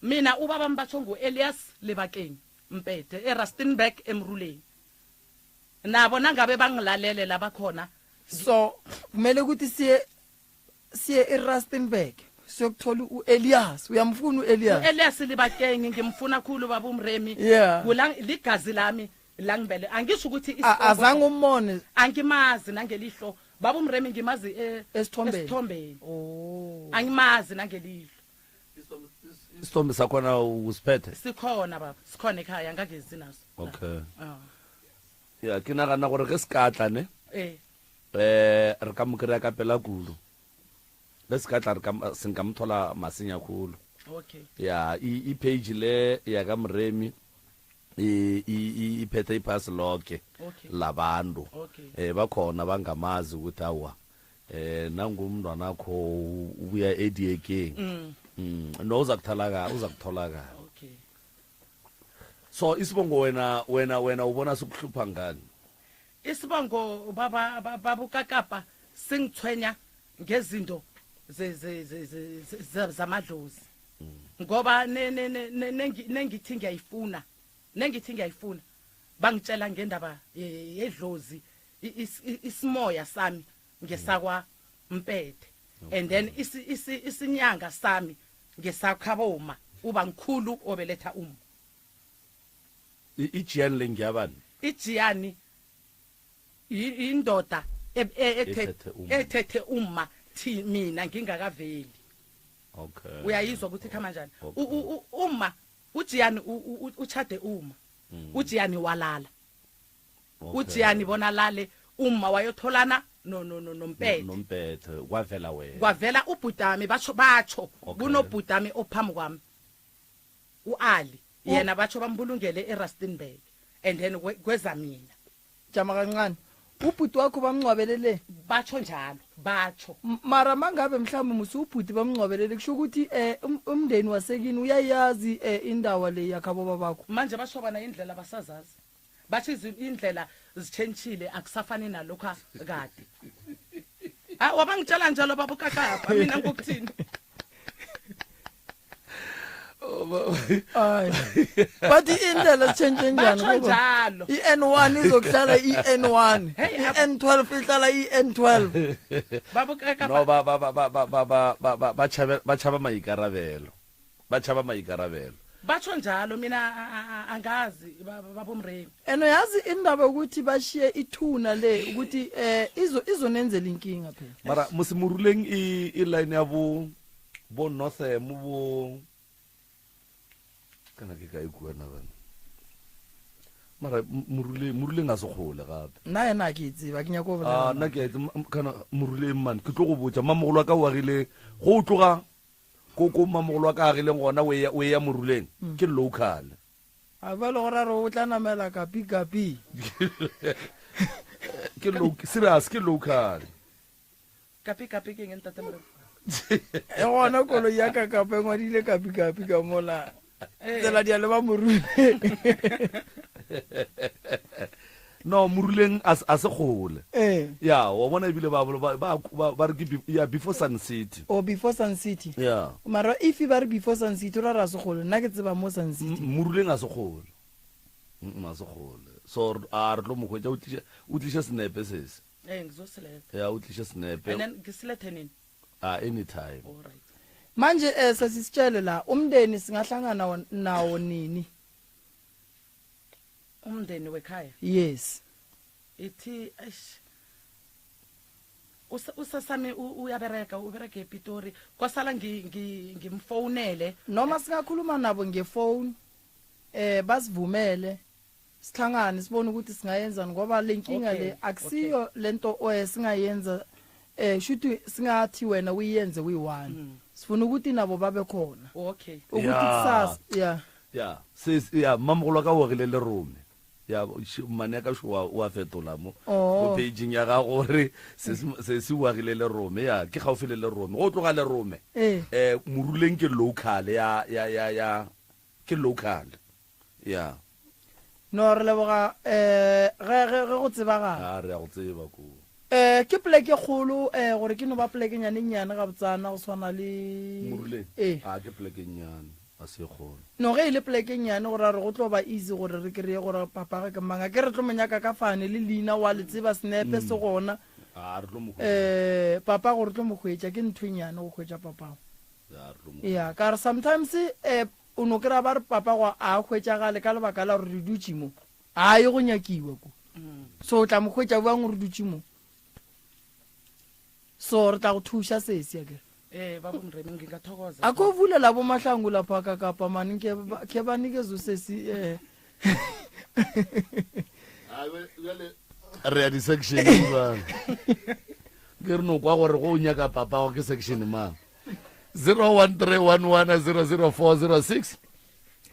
Speaker 7: Mina ubaba mbatsho nguElias Lebakeng Mpete eRustenburg eMruleni. Nabo nangabe bangilalele labakhona.
Speaker 2: So kumele ukuthi siye eRustenburg siyokuthola uElias. Uyamfuna uElias?
Speaker 7: uElias Lebakeng ngimfuna khulu baba uMremi.
Speaker 2: Yeah.
Speaker 7: Ligazi lami langibele. Angisho ukuthi
Speaker 2: azange umbone.
Speaker 7: Angimazi nangelihlo baba uMremi, ngimazi esithombeni.
Speaker 2: Oh.
Speaker 7: Angimazi nangelihlo.
Speaker 1: Isithombe sakhona usiphethe?
Speaker 7: Sikhona baba, sikhona ekhaya ngangezi naso.
Speaker 1: Okay. Ya ke nagana gore ge se ka tla ne? Re ka mo kry-a ka pela kudu. Ge se ka tla re ka senka mothola masenya khulu.
Speaker 7: Okay.
Speaker 1: Ya i page le ya ka Mremi i phethe iphasi lonke labantu. Bakhona bangamazi ukuthi awa nangumntwana wakho ubuya eDiekeng. No uzakutholakala.
Speaker 7: Okay.
Speaker 1: So isibongo wena ubona sikuhlupha ngani?
Speaker 7: Isibongo baba babukakapa singithwenya ngezinto zamadlozi. Ngoba nengithi ngiyayifuna bangitshela ngendaba yedlozi isimoya sami ngesakwa Mpete. And then isinyanga sami ngesakhaboma uba ngikhulu obeletha uma.
Speaker 1: Ijiyani lengiyabani?
Speaker 7: Ijiyani indoda ethethe uma thi mina ngingakaveli.
Speaker 1: Okay.
Speaker 7: Uyayizwa ukuthi khama njani? Uma uJiyani uchade uma. uJiyani walala. uJiyani bona lale uma wayotholana noMpete.
Speaker 1: Nompethe kwavela wena.
Speaker 7: Kwavela ubhudami batsho kunobhudami ophambi kwami. uAli yena batsho bambulungele eRustenburg and then kweza mina.
Speaker 2: Jama kancane. Ubhuti wakho bamncwabelele?
Speaker 7: Batsho njalo, batsho.
Speaker 2: Mara mangabe mhlawumbe musubhuti bamncwabelele kusho ukuthi umndeni wasekini uyayazi indawo le yakhabo babakho.
Speaker 7: Manje basho bana indlela basazazi. Bathi indlela zitshentshile akusafani nalokho kade. Ah wabangitshela njalo baba ukakapa mina ngokuthini?
Speaker 1: Oh
Speaker 2: Ay. Bathi indlela sitshentshe njani
Speaker 7: Batsho
Speaker 2: ngoba
Speaker 7: njalo.
Speaker 2: i-N1 izokuhlala i-N1,
Speaker 7: Hey,
Speaker 2: i-N12 ihlala i-N12.
Speaker 7: Babo Kakapa.
Speaker 1: No, ba ba ba ba ba ba ba ba ba ba tšhabe ba tšhaba maikarabelo. Ba tšhaba maikarabelo.
Speaker 7: Batsho njalo mina angazi babomremi.
Speaker 2: And yazi indaba ukuthi bashiye ithuna le ukuthi eh izonenzela inkinga phela.
Speaker 1: Mara mosemoruleng e line ya bo Northam bo kana ke kae kua na bana. Mara moruleng a se kgole gape.
Speaker 2: Nna yena a ke e tseba, ke nyaka go bolela.
Speaker 1: Ah, nna ke a e tseba, kana moruleng man, ke tlo go botša mamogolo wa ka o agile go tloga ko mamogolo wa ka agileng gona o ya moruleng, ke local.
Speaker 2: A ba le gore a re o tla namela kapi kapi.
Speaker 1: Ke serious, ke local.
Speaker 7: Kapi kapi ke eng ntate Morena?
Speaker 2: E gona koloi ya ka kapa e ngwadile kapi kapi ka mola. Tsela di a leba moruleng.
Speaker 1: No, moruleng a se kgole.
Speaker 2: Eh.
Speaker 1: Ya, wa bona ebile ba ba ba ba re ke ya before Sun City.
Speaker 2: O before Sun City.
Speaker 1: Ya.
Speaker 2: Mara if ba re before Sun City ra se kgole, nna ke tseba mo Sun City.
Speaker 1: Moruleng a se kgole. A se kgole. So a re tlo mo hwetša, o tliša senepe sese.
Speaker 7: Eh, ngizosiletha.
Speaker 1: Ya, o tliša senepe.
Speaker 7: And then ngisilethe nini?
Speaker 1: Ah, anytime.
Speaker 7: All right.
Speaker 2: Manje sesisitshele la umndeni singahlangana nawo nini?
Speaker 7: Umndeni wekhaya?
Speaker 2: Yes.
Speaker 7: Ithi eish. Usasami uyabereka, ubereka ePitori. Kwasala ngimfonele.
Speaker 2: Noma singakhuluma nabo ngefone basivumele sihlangane sibone ukuthi singayenzani ngoba le nkinga le akusiyo lento singayenza shuthi singathi wena uyenze uyi-one. Sifuna ukuthi nabo babe khona.
Speaker 7: Okay.
Speaker 2: Ukuthi kusasa ya.
Speaker 1: Ya, sis ya mamogolo ka o agile le rome. Ya mane ka sho wa fetola mo.
Speaker 2: Oh.
Speaker 1: Mo pageng ya gago gore se se o agile le rome ya ke gaufi le le rome. Go tloga le rome. Moruleng ke local ya ya ya ya ke local. Ya.
Speaker 2: No re leboga ge go tsebagala.
Speaker 1: A re ya go tseba ko.
Speaker 2: Ke pleke kgolo gore ke no ba pleke nyane nyane ga botsana go tshwana le
Speaker 1: Moruleng. A ke pleke nyane. A se kgolo.
Speaker 2: No ge ile pleke nyane gore re go tlo ba easy gore re kry-e gore papa ga ke mang. A ke re tlo mo nyaka ka fane le leina wa le tseba senepe se gona.
Speaker 1: A re tlo mo hwetša.
Speaker 2: Papa gore tlo mo hwetša ke ntho e nyane go hwetša papa.
Speaker 1: Ya, re tlo mo
Speaker 2: Ya, ka re sometimes o no kry-a ba re papa go a hwetšagale ka lebaka la gore re dutše mo. A ye go nyakiwa ko. So o tla mo hwetša bjang gore dutše mo. So re tla go thuša sesi akere.
Speaker 7: Ba bo Moremi ngingathokoza.
Speaker 2: A ko vulela bo Mahlangu lapha ka Kapa mani ke ba nikeze usesi
Speaker 1: Re ya di-section bana. Ke re no kwa gore go o nyaka papa go ke section mang. 01311 00406,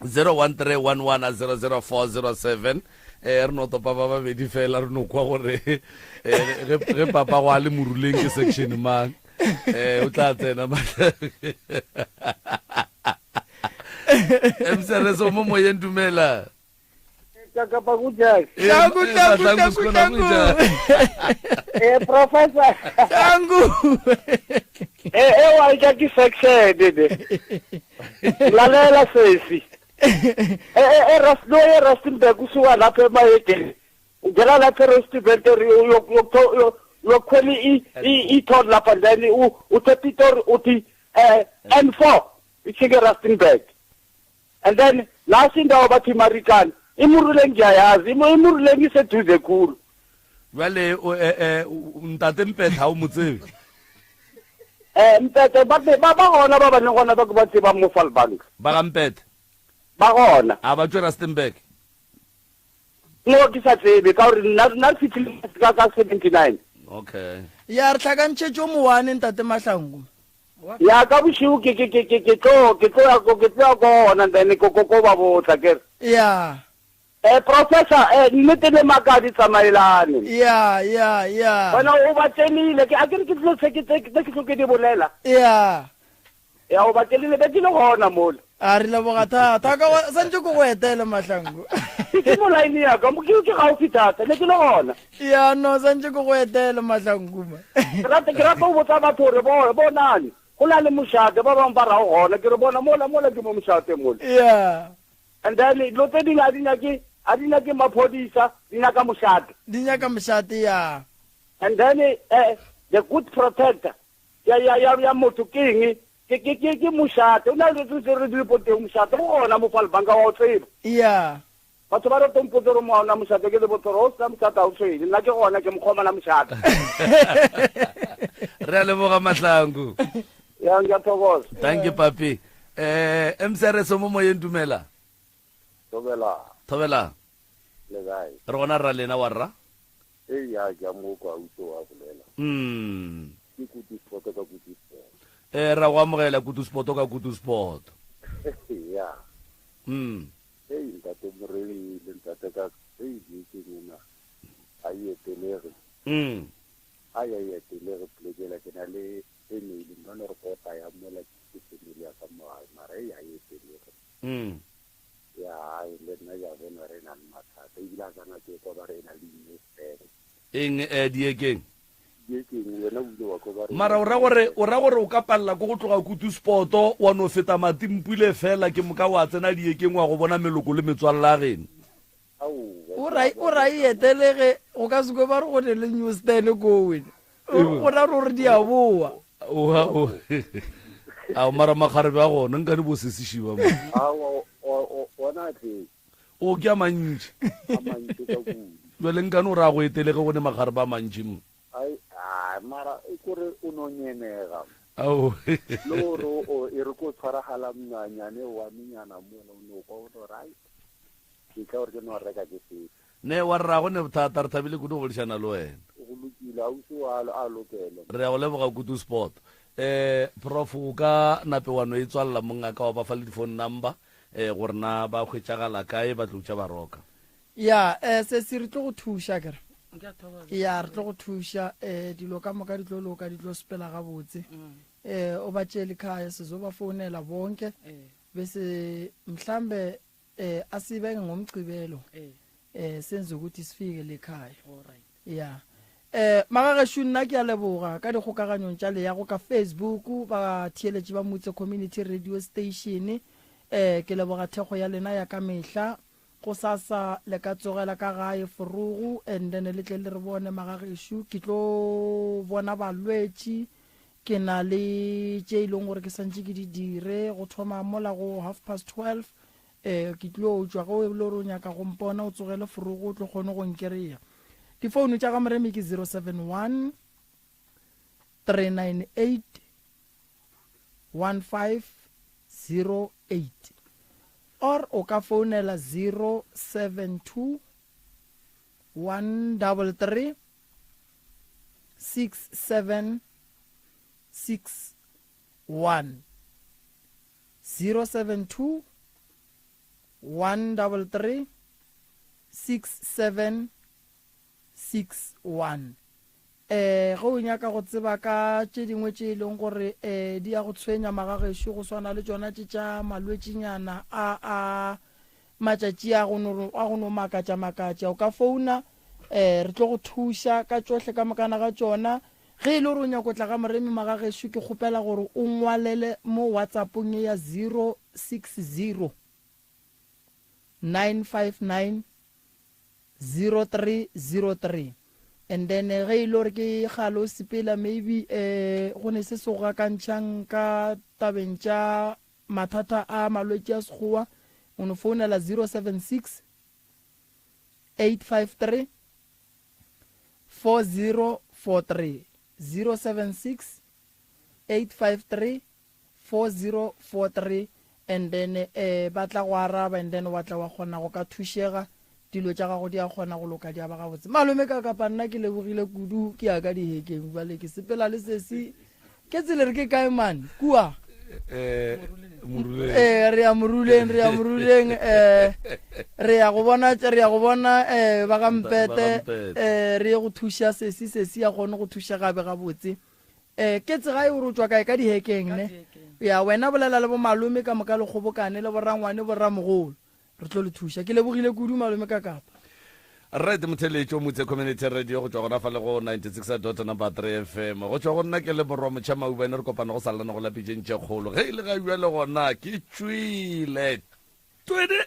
Speaker 1: 01311 00407. Re no topa ba babedi fela re no kwa gore ge papa go a le moruleng ke section mang. O tla tsena MCRS o mo moyeng, dumela.
Speaker 8: Kapa kunjani?
Speaker 2: Hlangu, hlangu,
Speaker 1: Mahlangu,
Speaker 2: hlangu,
Speaker 1: sikhona
Speaker 2: hlangu.
Speaker 1: kunjani?
Speaker 8: Professor.
Speaker 2: Hlangu.
Speaker 8: Wa ke section ne. Lalela sesi. Lo ye Rustenburg usuka lapha emayedeni. Ungena lapha eRustenburg uyokhwela i-toll lapha, then uthatha i-toll uthi N4 ifike Rustenburg. And then last indawo bathi Marikana. Imuruleng ngiyayazi, Imuruleng iseduze khulu.
Speaker 1: Jwale ntate Mpetha ha o mo tsebe?
Speaker 8: Mpethe ba ba ba gona ba ba leng gona ba ke ba tsebang mo Vaalbank.
Speaker 1: Ba ga Mpethe?
Speaker 8: Ba gona.
Speaker 1: A ba tswe Rustenburg?
Speaker 8: No, ke sa tsebe ka gore nna re fitlhile ka 79.
Speaker 1: Okay.
Speaker 2: Ya re tlhakantšhetše o mowane ntate Mahlangu.
Speaker 8: Ya ka bosigo ke tlo ya ko ona, then ko ba botsa ke re.
Speaker 2: Ya.
Speaker 8: Professor, nnete le maaka di tsamaelane.
Speaker 2: Ya, ya, ya.
Speaker 8: Wena o ba tsenile, ke a ke re ke tlo se ke tlo ke di bolela.
Speaker 2: Ya.
Speaker 8: Ya, o ba tsenile be ke le gona mola.
Speaker 2: A re leboga thata ka wa santse ko go etele Mahlangu.
Speaker 8: Ke mo line ya ka, ke gaufi thata, ne ke le gona.
Speaker 2: Ya, no santse ko go etele Mahlangu ma.
Speaker 8: Ke rata go botsa batho gore bonane. Go na le mošate ba bangwe ba rago gona ke re bona mola mola ke mo mošate mola.
Speaker 2: Yeah.
Speaker 8: And then dilo tse dingwe a di nyake a di nyake maphodisa di nyaka mošate.
Speaker 2: Di nyaka mošate ya.
Speaker 8: And then eh the good protector ya ya ya ya motho ke eng ke ke ke ke mošate o na le tse re di poteng mošate go gona mo Falbanka wa o tseba.
Speaker 2: Yeah.
Speaker 8: Batho ba rata mpotsa gore mo ona mošate ke le botsa gore o sena mošate a o tshwenye nna ke gona ke mokgomana mošate.
Speaker 1: Re a leboga Mahlangu.
Speaker 8: Ya nka thokoza.
Speaker 1: Thank you papi. Eh MCRS mo moyeng dumela.
Speaker 9: Thobela.
Speaker 1: Thobela.
Speaker 9: Le kae?
Speaker 1: Re gona rra lena wa rra.
Speaker 9: Ee ya ke a mo kwa uso wa bolela. Ke kutu sport ka kutu sport.
Speaker 1: Eh ra go amogela kutu sport ka kutu sport.
Speaker 9: Ya. Hei ntate Moremi le ntate ka hei bekeng ena ga e etelege. A ya e etelege polekela ke na le family nna no re kota ya mola ke family ya ka mo gae mara hei ga e etelege. Ya ai le nna ya bona re na le mathata ebile a kana ke kwa ba re na le new stand.
Speaker 1: Eng eh diekeng?
Speaker 9: Diekeng
Speaker 1: Mara o ra gore o ra gore o ka palela ko go tloga Kutuspoto wa no feta Matimpule fela ke moka wa tsena Diekeng wa go bona meloko le metswalle ya geno?
Speaker 2: O ra o ra e etele ge go ka se kwe ba re go ne le new stand ko wena. O ra gore di a boa.
Speaker 1: Oa o Ao mara makgarebe a gona nkane bo sesišiba mo.
Speaker 9: Aowa ona a tletse.
Speaker 1: O ke a mantši.
Speaker 9: A mantši ka kudu.
Speaker 1: Jwale nkane o ra go etele ge go ne makgarebe a mantši mo.
Speaker 9: Ai, ai, mara e kore o no nyenega.
Speaker 1: Ao.
Speaker 9: Le gore o e re ko tshwaragala mnyanyane wa menyana mola o no kwa o no re ai ke tla gore ke no reka ke fete.
Speaker 1: Ne wa rra go ne bothata re thabile kudu go boledišana le wena.
Speaker 9: Go lokile ausi wa a lokele.
Speaker 1: Re a go leboga kudu Sport. Eh prof o ka nape wa no e tswalela mongaka wa ba fa le di phone number eh gore na ba hwetšagala kae ba tlo tša ba roka.
Speaker 2: Ya eh sesi re tlo go thuša akere. Ya re tlo go thuša eh dilo ka moka di tlo loka di tlo sepela gabotse. Eh o ba tšele khaya sizo ba founela bonke bese mhlambe eh asibeke ngomgcibelo eh senze ukuthi sifike lekhaya. Ya eh magageshu nna ke a leboga ka dikgokaganyong tša leyago ka Facebook ba theeletše ba Motse Community Radio Station eh ke leboga thekgo ya lena ya ka mehla. Gosasa le ka tsogela ka gae forogo and then le tle le re bone magagešu. Ke tlo bona balwetši, ke na le tše e leng gore ke santše ke di dire go thoma mola go 12:30. Eh ke tlo tšwa ge o le gore o nyaka go mpona o tsogele forogo o tlo kgone go nkereya. Difounu tša ga Moremi ke 071 398 1508 or o ka founela 072 133 6761 072 133 6761 Eh, ge o nyaka go tseba ka tše dingwe tše e leng gore eh, di a go tshwenya magagešo go swana le tšona tše tša malwetšinyana a a matšatši a go no, a go no makatša-makatša, o ka founa eh, re tlo go thuša ka tšohle ka mokana ga tšona. Ge e le gore o nyaka go tla ga Moremi magagešo, ke kgopela gore o ngwalele mo WhatsAppong ye ya 060 959 0303 and then ge e le gore ke kgale o sepela maybe eh go ne se se go gakantšhang ka tabeng tša mathata a malwetši a sekgowa o no founela 076 853 4043 076 853 4043 and then eh ba tla go araba and then wa tla wa kgona go ka thušega dilo tša gago di a kgona go loka di a ba gabotse. Malome ka kapa nna ke lebogile kudu ke ya ka dihekeng bjale ke sepela le sesi ke tsele re ke kae mane kua
Speaker 1: Eh, moruleng.
Speaker 2: Eh, re ya moruleng re ya moruleng eh re ya go bona re ya go bona eh ba ga Mpete
Speaker 1: Ba ga Mpete.
Speaker 2: eh re ye go thuša sesi sesi ya kgone go thuša gabe gabotse. Eh, ke tsega e gore o tšwa kae ka dihekeng ne? Ya wena bolela le bomalome ka moka le kgobokane le borangwane borramogolo. Re tlo le thuša. Ke lebogile kudu malome ka kapa.
Speaker 1: Right motheletši o Motse Community Radio go tšwa gona fa le go 96 dot number 3 FM. Go tšwa go nna ke le morwa motšha Maubane re kopana go sa lena go la pitšeng tše kgolo. Ge e le ga bjale gona ke tšwile. Twede.